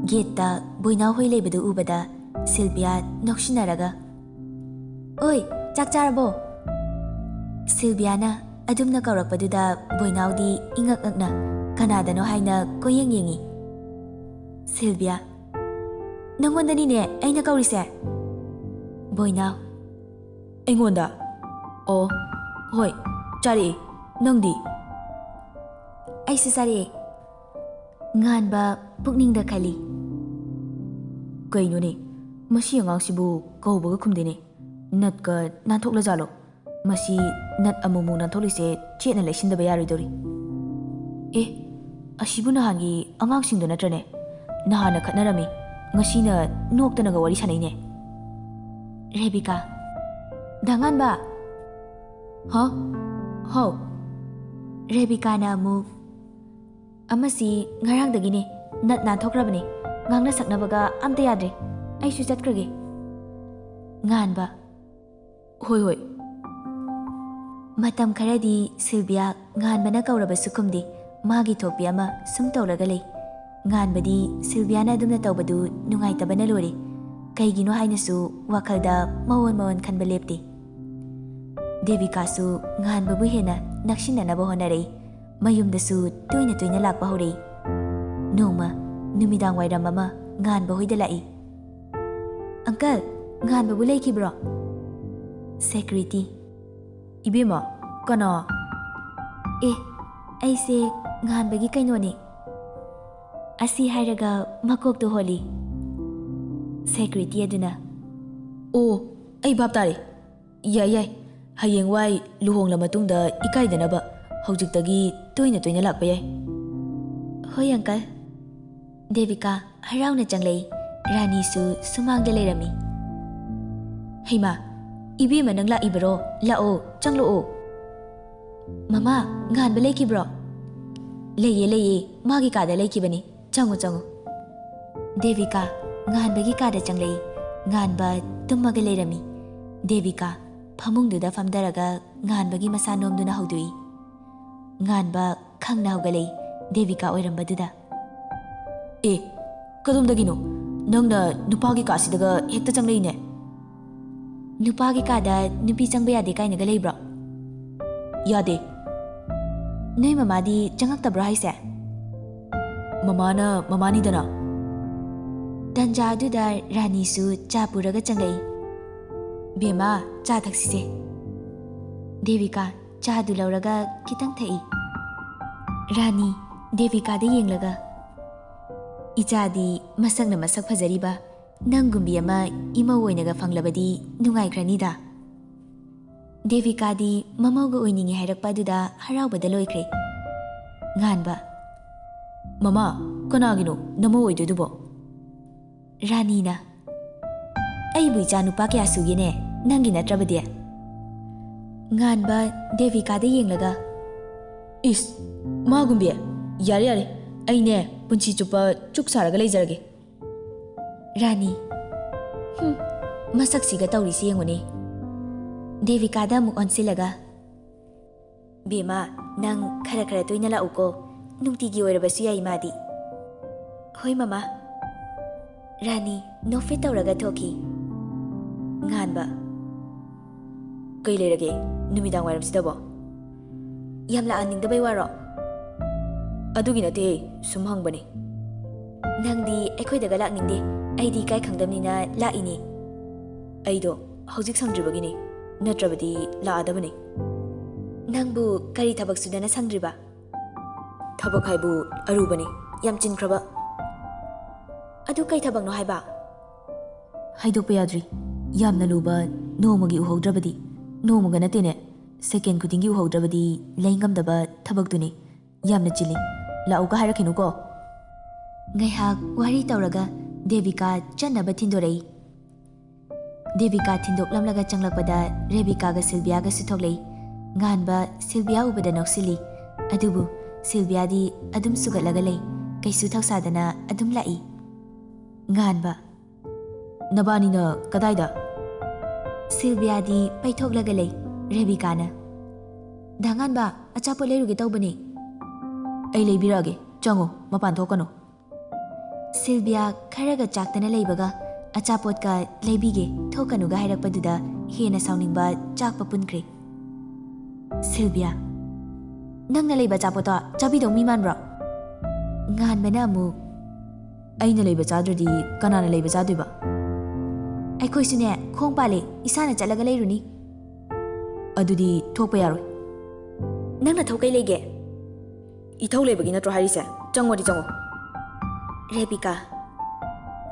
ꯒꯦꯠꯇ ꯕꯣꯏꯅꯥꯎ ꯍꯣꯏ ꯂꯩꯕꯗꯨ ꯎꯕꯗ ꯁꯤꯜꯕꯤꯌꯥ ꯅꯣꯛꯁꯤꯟꯅꯔꯒ, "ꯑꯣꯏ, ꯆꯥꯛ ꯆꯥꯔꯕꯣ?" ꯁꯤꯜꯕꯤꯌꯥꯅ ꯑꯗꯨꯝꯅ ꯀꯧꯔꯛꯄꯗꯨꯗ ꯕꯣꯏꯅꯥꯎꯗꯤ ꯏꯉꯛ ꯉꯛꯅ ꯀꯅꯥꯗꯅꯣ ꯍꯥꯏꯅ ꯀꯣꯏꯌꯦꯡ ꯌꯦꯡꯉꯤ꯫ ꯁꯤꯜꯕꯤꯌꯥ, "ꯅꯪꯉꯣꯟꯗꯅꯤꯅꯦ ꯑꯩꯅ ꯀꯧꯔꯤꯁꯦ꯫" ꯕꯣꯏꯅꯥꯎ, "ꯑꯩꯉꯣꯟꯗ? ꯑꯣ, ꯍꯣꯏ, ꯆꯥꯔꯛꯑꯦ꯫ ꯅꯪꯗꯤ?" "ꯑꯩꯁꯨ ꯆꯥꯔꯛꯑꯦ꯫" ꯉꯥꯟꯕ ꯄꯨꯛꯅꯤꯡꯗ ꯈꯜꯂꯤ, "ꯀꯩꯅꯣꯅꯦ, ꯃꯁꯤ ꯑꯉꯥꯡꯁꯤꯕꯨ ꯀꯧꯕꯒ ꯈꯨꯝꯗꯦꯅꯦ꯫ ꯅꯠꯀ ꯅꯥꯟꯊꯣꯛꯂꯖꯥꯠꯂꯣ? ꯃꯁꯤ ꯅꯠ ꯑꯃꯨꯛꯃꯨꯛ ꯅꯥꯟꯊꯣꯛꯂꯤꯁꯦ ꯆꯦꯠꯅ ꯂꯩꯁꯤꯟꯗꯕ ꯌꯥꯔꯣꯏꯗꯧꯔꯤ꯫ ꯑꯦ, ꯑꯁꯤꯕꯨ ꯅꯍꯥꯟꯒꯤ ꯑꯉꯥꯡꯁꯤꯡꯗꯣ ꯅꯠꯇ꯭ꯔꯅꯦ? ꯅꯍꯥꯟꯅ ꯈꯠꯅꯔꯝꯃꯤ, ꯉꯁꯤꯅ ꯅꯣꯛꯇꯅꯒ ꯋꯥꯔꯤ ꯁꯥꯟꯅꯩꯅꯦ꯫" ꯔꯦꯕꯤꯀꯥ, "ꯗꯥ ꯉꯥꯟꯕ!" "ꯍꯥ? ꯍꯥꯎ?" ꯔꯦꯕꯤꯀꯥꯅ ꯑꯃꯨꯛ, "ꯑꯃꯁꯤ ꯉꯔꯥꯡꯗꯒꯤꯅꯦ ꯅꯠ ꯅꯥꯟꯊꯣꯛꯈ꯭ꯔꯕꯅꯦ, ꯉꯥꯡꯅ ꯁꯛꯅꯕꯒ ꯑꯝꯇ ꯌꯥꯗ꯭ꯔꯦ꯫ ꯑꯩꯁꯨ ꯆꯠꯈ꯭ꯔꯒꯦ꯫" ꯉꯥꯟꯕ, "ꯍꯣꯏ, ꯍꯣꯏ꯫" ꯃꯇꯝ ꯈꯔꯗꯤ ꯁꯤꯜꯕꯤꯌꯥ ꯉꯥꯟꯕꯅ ꯀꯧꯔꯕꯁꯨ ꯈꯨꯝꯗꯦ, ꯃꯥꯒꯤ ꯊꯣꯛꯄꯤ ꯑꯃ ꯁꯨꯝ ꯇꯧꯔꯒ ꯂꯩ꯫ ꯉꯥꯟꯕꯗꯤ ꯁꯤꯜꯕꯤꯌꯥꯅ ꯑꯗꯨꯝꯅ ꯇꯧꯕꯗꯨ ꯅꯨꯡꯉꯥꯏꯇꯕꯅ ꯂꯣꯏꯔꯦ꯫ ꯀꯩꯒꯤꯅꯣ ꯍꯥꯏꯅꯁꯨ ꯋꯥꯈꯜꯗ ꯃꯑꯣꯟ ꯃꯑꯣꯟ ꯈꯟꯕ ꯂꯦꯞꯇꯦ꯫ ꯗꯦꯕꯤꯀꯥꯁꯨ ꯉꯥꯟꯕꯕꯨ ꯍꯦꯟꯅ ꯅꯛꯁꯤꯟꯅꯅꯕ ꯍꯣꯠꯅꯔꯛꯏ꯫ ꯃꯌꯨꯝꯗꯁꯨ ꯇꯣꯏꯅ ꯇꯣꯏꯅ ꯂꯥꯛꯄ ꯍꯧꯔꯛꯏ꯫ ꯅꯣꯡꯃ ꯅꯨꯃꯤꯗꯥꯡ ꯋꯥꯏꯔꯝ ꯑꯃ ꯉꯥꯟꯕ ꯍꯣꯏꯗ ꯂꯥꯛꯏ꯫ "ꯑꯪꯀꯜ, ꯉꯥꯟꯕꯕꯨ ꯂꯩꯈꯤꯕ꯭ꯔꯣ?" ꯁꯦꯀ꯭ꯌꯨꯔꯤꯇꯤ, "ꯏꯕꯦꯝꯃ, ꯀꯅꯥ?" "ꯑꯦ, ꯑꯩꯁꯦ ꯉꯥꯟꯕꯒꯤ ꯀꯩꯅꯣꯅꯦ꯫" ꯑꯁꯤ ꯍꯥꯏꯔꯒ ꯃꯀꯣꯛꯇꯨ ꯍꯣꯜꯂꯤ꯫ ꯁꯦꯀ꯭ꯌꯨꯔꯤꯇꯤ ꯑꯗꯨꯅ, "ꯑꯣ, ꯑꯩ ꯚꯥꯞ ꯇꯥꯔꯦ꯫ ꯌꯥꯏ, ꯌꯥꯏ꯫ ꯍꯌꯦꯡꯋꯥꯏ ꯂꯨꯍꯣꯡꯂ ꯃꯇꯨꯡꯗ ꯏꯀꯥꯏꯗꯅꯕ ꯍꯧꯖꯤꯛꯇꯒꯤ ꯇꯣꯏꯅ ꯇꯣꯏꯅ ꯂꯥꯛꯄ ꯌꯥꯏ꯫" "ꯍꯣꯏ, ꯑꯪꯀꯜ꯫" ꯗꯦꯕꯤꯀꯥ ꯍꯔꯥꯎꯅ ꯆꯪꯂꯛꯏ꯫ ꯔꯥꯅꯤꯁꯨ ꯁꯨꯃꯥꯡꯗ ꯂꯩꯔꯝꯃꯤ꯫ "ꯍꯩꯃꯥ, ꯏꯕꯦꯝꯃ, ꯅꯪ ꯂꯥꯛꯏꯕꯔꯣ? ꯂꯥꯛꯑꯣ, ꯆꯪꯂꯛꯑꯣ꯫" "ꯃꯃꯥ, ꯉꯥꯟꯕ ꯂꯩꯈꯤꯕ꯭ꯔꯣ?" "ꯂꯩꯌꯦ, ꯂꯩꯌꯦ, ꯃꯥꯒꯤ ꯀꯥꯗ ꯂꯩꯈꯤꯕꯅꯤ꯫ ꯆꯪꯉꯨ, ꯆꯪꯉꯨ꯫" ꯗꯦꯕꯤꯀꯥ ꯉꯥꯟꯕꯒꯤ ꯀꯥꯗ ꯆꯪꯂꯛꯏ꯫ ꯉꯥꯟꯕ ꯇꯨꯝꯃꯒ ꯂꯩꯔꯝꯃꯤ꯫ ꯗꯦꯕꯤꯀꯥ ꯐꯃꯨꯡꯗꯨꯗ ꯐꯝꯊꯔꯒ ꯉꯥꯟꯕꯒꯤ ꯃꯁꯥ ꯅꯣꯝꯗꯨꯅ ꯍꯧꯗꯣꯛꯏ꯫ ꯉꯥꯟꯕ ꯈꯪꯅ ꯍꯧꯒꯠꯂꯛꯏ ꯗꯦꯕꯤꯀꯥ ꯑꯣꯏꯔꯝꯕꯗꯨꯗ꯫ "ꯑꯦ, ꯀꯗꯣꯝꯗꯒꯤꯅꯣ? ꯅꯪꯅ ꯅꯨꯄꯥꯒꯤ ꯀꯥꯁꯤꯗꯒ ꯍꯦꯛꯇ ꯆꯪꯂꯛꯏꯅꯦ?" "ꯅꯨꯄꯥꯒꯤ ꯀꯥꯗ ꯅꯨꯄꯤ ꯆꯪꯕ ꯌꯥꯗꯦ ꯀꯥꯏꯅꯒ ꯂꯩꯕ꯭ꯔꯣ?" "ꯌꯥꯗꯦ꯫" "ꯅꯣꯏ ꯃꯃꯥꯗꯤ ꯆꯪꯉꯛꯇꯕ꯭ꯔꯣ ꯍꯥꯏꯁꯦ?" "ꯃꯃꯥꯅ ꯃꯃꯥꯅꯤꯗꯅ꯫" ꯇꯟꯖꯥ ꯑꯗꯨꯗ ꯔꯥꯅꯤꯁꯨ ꯆꯥ ꯄꯨꯔꯒ ꯆꯪꯂꯛꯏ꯫ "ꯕꯦꯝꯃ, ꯆꯥ ꯊꯛꯁꯤꯁꯦ꯫" ꯗꯦꯕꯤꯀꯥ ꯆꯥꯗꯨ ꯂꯧꯔꯒ ꯈꯤꯇꯪ ꯊꯛꯏ꯫ ꯔꯥꯅꯤ ꯗꯦꯕꯤꯀꯥꯗ ꯌꯦꯡꯂꯒ, "ꯏꯆꯥꯗꯤ ꯃꯁꯛꯅ ꯃꯁꯛ ꯐꯖꯔꯤꯕ ꯅꯪꯒꯨꯝꯕꯤ ꯑꯃ ꯏꯃꯧ ꯑꯣꯏꯅꯒ ꯐꯪꯂꯕꯗꯤ ꯅꯨꯡꯉꯥꯏꯈ꯭ꯔꯅꯤꯗ꯫" ꯗꯦꯕꯤꯀꯥꯗꯤ ꯃꯃꯧꯒ ꯑꯣꯏꯅꯤꯡꯉꯤ ꯍꯥꯏꯔꯛꯄ ꯑꯗꯨꯗ ꯍꯔꯥꯎꯕꯗ ꯂꯣꯏꯈ꯭ꯔꯦ꯫ ꯉꯥꯟꯕ, "ꯃꯃꯥ, ꯀꯅꯥꯒꯤꯅꯣ ꯅꯃꯧ ꯑꯣꯏꯗꯣꯏꯗꯨꯕꯣ?" ꯔꯥꯅꯤꯅ, "ꯑꯩꯕꯨ ꯏꯆꯥ ꯅꯨꯄꯥ ꯀꯌꯥ ꯁꯨꯒꯦꯅꯦ, ꯅꯪꯒꯤ ꯅꯠꯇ꯭ꯔꯕꯗꯤ?" ꯉꯥꯟꯕ ꯗꯦꯕꯤꯀꯥꯗ ꯌꯦꯡꯂꯒ, "ꯏꯁ, ꯃꯥꯒꯨꯝꯕꯤ, ꯌꯥꯔꯦ ꯌꯥꯔꯦ, ꯑꯩꯅꯦ ꯄꯨꯟꯁꯤ ꯆꯨꯞꯄ ꯆꯨꯛ ꯁꯥꯔꯒ ꯂꯩꯖꯔꯒꯦ꯫" ꯔꯥꯅꯤ, "ꯍꯨꯝ, ꯃꯁꯛꯁꯤꯒ ꯇꯧꯔꯤꯁꯤ ꯌꯦꯡꯉꯨꯅꯦ꯫" ꯗꯦꯕꯤꯀꯥꯗ ꯑꯃꯨꯛ ꯑꯣꯟꯁꯤꯜꯂꯒ, "ꯕꯦꯝꯃ, ꯅꯪ ꯈꯔ ꯈꯔ ꯇꯣꯏꯅ ꯂꯥꯛꯎꯀꯣ, ꯅꯨꯡꯇꯤꯒꯤ ꯑꯣꯏꯔꯕꯁꯨ ꯌꯥꯏ ꯃꯥꯗꯤ꯫" "ꯍꯣꯏ ꯃꯃꯥ꯫" ꯔꯥꯅꯤ ꯅꯣꯛꯐꯦꯠ ꯇꯧꯔꯒ ꯊꯣꯛꯈꯤ꯫ ꯉꯥꯟꯕ, "ꯀꯩ ꯂꯩꯔꯒꯦ ꯅꯨꯃꯤꯗꯥꯡ ꯋꯥꯏꯔꯝꯁꯤꯗꯕꯣ? ꯌꯥꯝ ꯂꯥꯛꯍꯟꯅꯤꯡꯗꯕꯩ ꯋꯥꯔꯣ?" "ꯑꯗꯨꯒꯤ ꯅꯠꯇꯦ, ꯁꯨꯝ ꯍꯪꯕꯅꯤ꯫" "ꯅꯪꯗꯤ ꯑꯩꯈꯣꯏꯗꯒ ꯂꯥꯛꯅꯤꯡꯗꯦ, ꯑꯩꯗꯤ ꯏꯀꯥꯏ ꯈꯪꯗꯕꯅꯤꯅ ꯂꯥꯛꯏꯅꯤ꯫" "ꯑꯩꯗꯣ ꯍꯧꯖꯤꯛ ꯁꯪꯗ꯭ꯔꯤꯕꯒꯤꯅꯤ, ꯅꯠꯇ꯭ꯔꯕꯗꯤ ꯂꯥꯛꯑꯗꯕꯅꯤ꯫" "ꯅꯪꯕꯨ ꯀꯔꯤ ꯊꯕꯛ ꯁꯨꯗꯅ ꯁꯪꯗ꯭ꯔꯤꯕ?" "ꯊꯕꯛ ꯍꯥꯏꯕꯨ ꯑꯔꯨꯕꯅꯤ, ꯌꯥꯝ ꯆꯤꯟꯈ꯭ꯔꯕ꯫" "ꯑꯗꯨ ꯀꯩ ꯊꯕꯛꯅꯣ ꯍꯥꯏꯕ?" "ꯍꯥꯏꯗꯣꯛꯄ ꯌꯥꯗ꯭ꯔꯤ꯫ ꯌꯥꯝꯅ ꯂꯨꯕ, ꯅꯣꯡꯃꯒꯤ ꯎꯍꯧꯗ꯭ꯔꯕꯗꯤ, ꯅꯣꯡꯃꯒ ꯅꯠꯇꯦꯅꯦ, ꯁꯦꯀꯦꯟ ꯈꯨꯗꯤꯡꯒꯤ ꯎꯍꯧꯗ꯭ꯔꯕꯗꯤ ꯂꯩ ꯉꯝꯗꯕ ꯊꯕꯛꯇꯨꯅꯤ꯫ ꯌꯥꯝꯅ ꯆꯤꯜꯂꯤ꯫ ꯂꯥꯛꯎꯒ ꯍꯥꯏꯔꯛꯈꯤꯅꯨꯀꯣ꯫" ꯉꯥꯏꯍꯥꯛ ꯋꯥꯔꯤ ꯇꯧꯔꯒ ꯗꯦꯕꯤꯀꯥ ꯆꯠꯅꯕ ꯊꯤꯟꯗꯣꯔꯛꯏ꯫ ꯗꯦꯕꯤꯀꯥ ꯊꯤꯟꯗꯣꯛꯂꯝꯂꯒ ꯆꯪꯂꯛꯄꯗ ꯔꯦꯕꯤꯀꯥꯒ ꯁꯤꯜꯕꯤꯌꯥꯒꯁꯨ ꯊꯣꯛꯂꯛꯏ꯫ ꯉꯥꯟꯕ ꯁꯤꯜꯕꯤꯌꯥ ꯎꯕꯗ ꯅꯣꯛꯁꯤꯜꯂꯤ꯫ ꯑꯗꯨꯕꯨ ꯁꯤꯜꯕꯤꯌꯥꯗꯤ ꯑꯗꯨꯝ ꯁꯨꯒꯠꯂꯒ ꯂꯩ꯫ ꯀꯩꯁꯨ ꯊꯧꯁꯥꯗꯅ ꯑꯗꯨꯝ ꯂꯥꯛꯏ꯫ ꯉꯥꯟꯕ, "ꯅꯕꯥꯅꯤꯅ ꯀꯗꯥꯏꯗ?" ꯁꯤꯜꯕꯤꯌꯥꯗꯤ ꯄꯩꯊꯣꯛꯂꯒ ꯂꯩ꯫ ꯔꯦꯕꯤꯀꯥꯅ, "ꯗꯥ ꯉꯥꯟꯕ, ꯑꯆꯥꯄꯣꯠ ꯂꯩꯔꯨꯒꯦ ꯇꯧꯕꯅꯦ꯫" ꯑꯩ ꯂꯩꯕꯤꯔꯛꯑꯒꯦ, ꯆꯪꯉꯣ, ꯃꯄꯥꯟ ꯊꯣꯛꯀꯅꯨ꯫ ꯁꯤꯜꯕꯤꯌꯥ ꯈꯔꯒ ꯆꯥꯛꯇꯅ ꯂꯩꯕꯒ ꯑꯆꯥꯄꯣꯠꯀ ꯂꯩꯕꯤꯒꯦ, ꯊꯣꯛꯀꯅꯨꯒ ꯍꯥꯏꯔꯛꯄꯗꯨꯗ ꯍꯦꯟꯅ ꯁꯥꯎꯅꯤꯡꯕ ꯆꯥꯛꯄ ꯄꯨꯟꯈ꯭ꯔꯦ꯫ ꯁꯤꯜꯕꯤꯌꯥ, ꯅꯪꯅ ꯂꯩꯕ ꯑꯆꯥꯄꯣꯠꯇꯣ ꯆꯥꯕꯤꯗꯧ ꯃꯤ ꯃꯥꯟꯕ꯭ꯔꯣ? ꯉꯥꯟꯕꯅ ꯑꯃꯨꯛ, ꯑꯩꯅ ꯂꯩꯕ ꯆꯥꯗ꯭ꯔꯗꯤ ꯀꯅꯥꯅ ꯂꯩꯕ ꯆꯥꯗꯣꯏꯕ? ꯑꯩꯈꯣꯏꯁꯨꯅꯦ, ꯈꯣꯡ ꯄꯥꯜꯂꯦ, ꯏꯁꯥꯅ ꯆꯠꯂꯒ ꯂꯩꯔꯨꯅꯤ꯫ ꯑꯗꯨꯗꯤ ꯊꯣꯛꯄ ꯌꯥꯔꯣꯏ꯫ ꯅꯪ ꯅꯊꯧ ꯀꯩ ꯂꯩꯒꯦ? ꯏꯊꯧ ꯂꯩꯕꯒꯤ ꯅꯠꯇ꯭ꯔꯣ ꯍꯥꯏꯔꯤꯁꯦ? ꯆꯪꯉꯣꯗꯤ ꯆꯪꯉꯣ꯫ ꯔꯦꯕꯤꯀꯥ,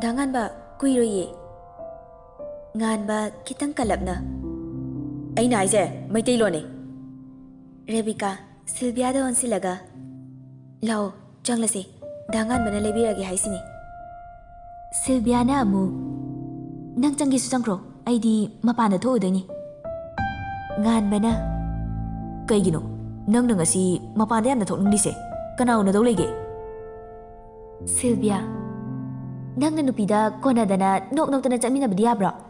ꯗꯥ ꯉꯥꯟꯕ, ꯀꯨꯏꯔꯣꯏꯌꯦ꯫ ꯉꯥꯟꯕ ꯈꯤꯇꯪ ꯀꯜꯂꯞꯅ, ꯑꯩꯅ ꯍꯥꯏꯁꯦ ꯃꯩꯇꯩꯂꯣꯟꯅꯦ꯫ ꯔꯦꯕꯤꯀꯥ, ꯁꯤꯜꯕꯤꯌꯥꯗ ꯑꯣꯟꯁꯤꯜꯂꯒ, ꯂꯥꯛꯑꯣ, ꯆꯪꯂꯁꯦ, ꯗꯥ ꯉꯥꯟꯕꯅ ꯂꯩꯕꯤꯔꯒꯦ ꯍꯥꯏꯁꯤꯅꯤ꯫ ꯁꯤꯜꯕꯤꯌꯥꯅ ꯑꯃꯨꯛ, ꯅꯪ ꯆꯪꯒꯦꯁꯨ ꯆꯪꯈ꯭ꯔꯣ, ꯑꯩꯗꯤ ꯃꯄꯥꯟꯗ ꯊꯣꯛꯎꯗꯣꯏꯅꯤ꯫ ꯉꯥꯟꯕꯅ, ꯀꯩꯒꯤꯅꯣ ꯅꯪꯅ ꯉꯁꯤ ꯃꯄꯥꯟꯗ ꯌꯥꯝꯅ ꯊꯣꯛꯅꯤꯡꯂꯤꯁꯦ? ꯀꯅꯥ ꯎꯅꯗꯧ ꯂꯩꯒꯦ? ꯁꯤꯜꯕꯤꯌꯥ, ꯅꯪꯅ ꯅꯨꯄꯤꯗ ꯀꯣꯟꯅꯗꯅ ꯅꯣꯛ ꯅꯣꯛꯇꯅ ꯆꯠꯃꯤꯟꯅꯕꯗꯤ ꯌꯥꯕ꯭ꯔꯣ?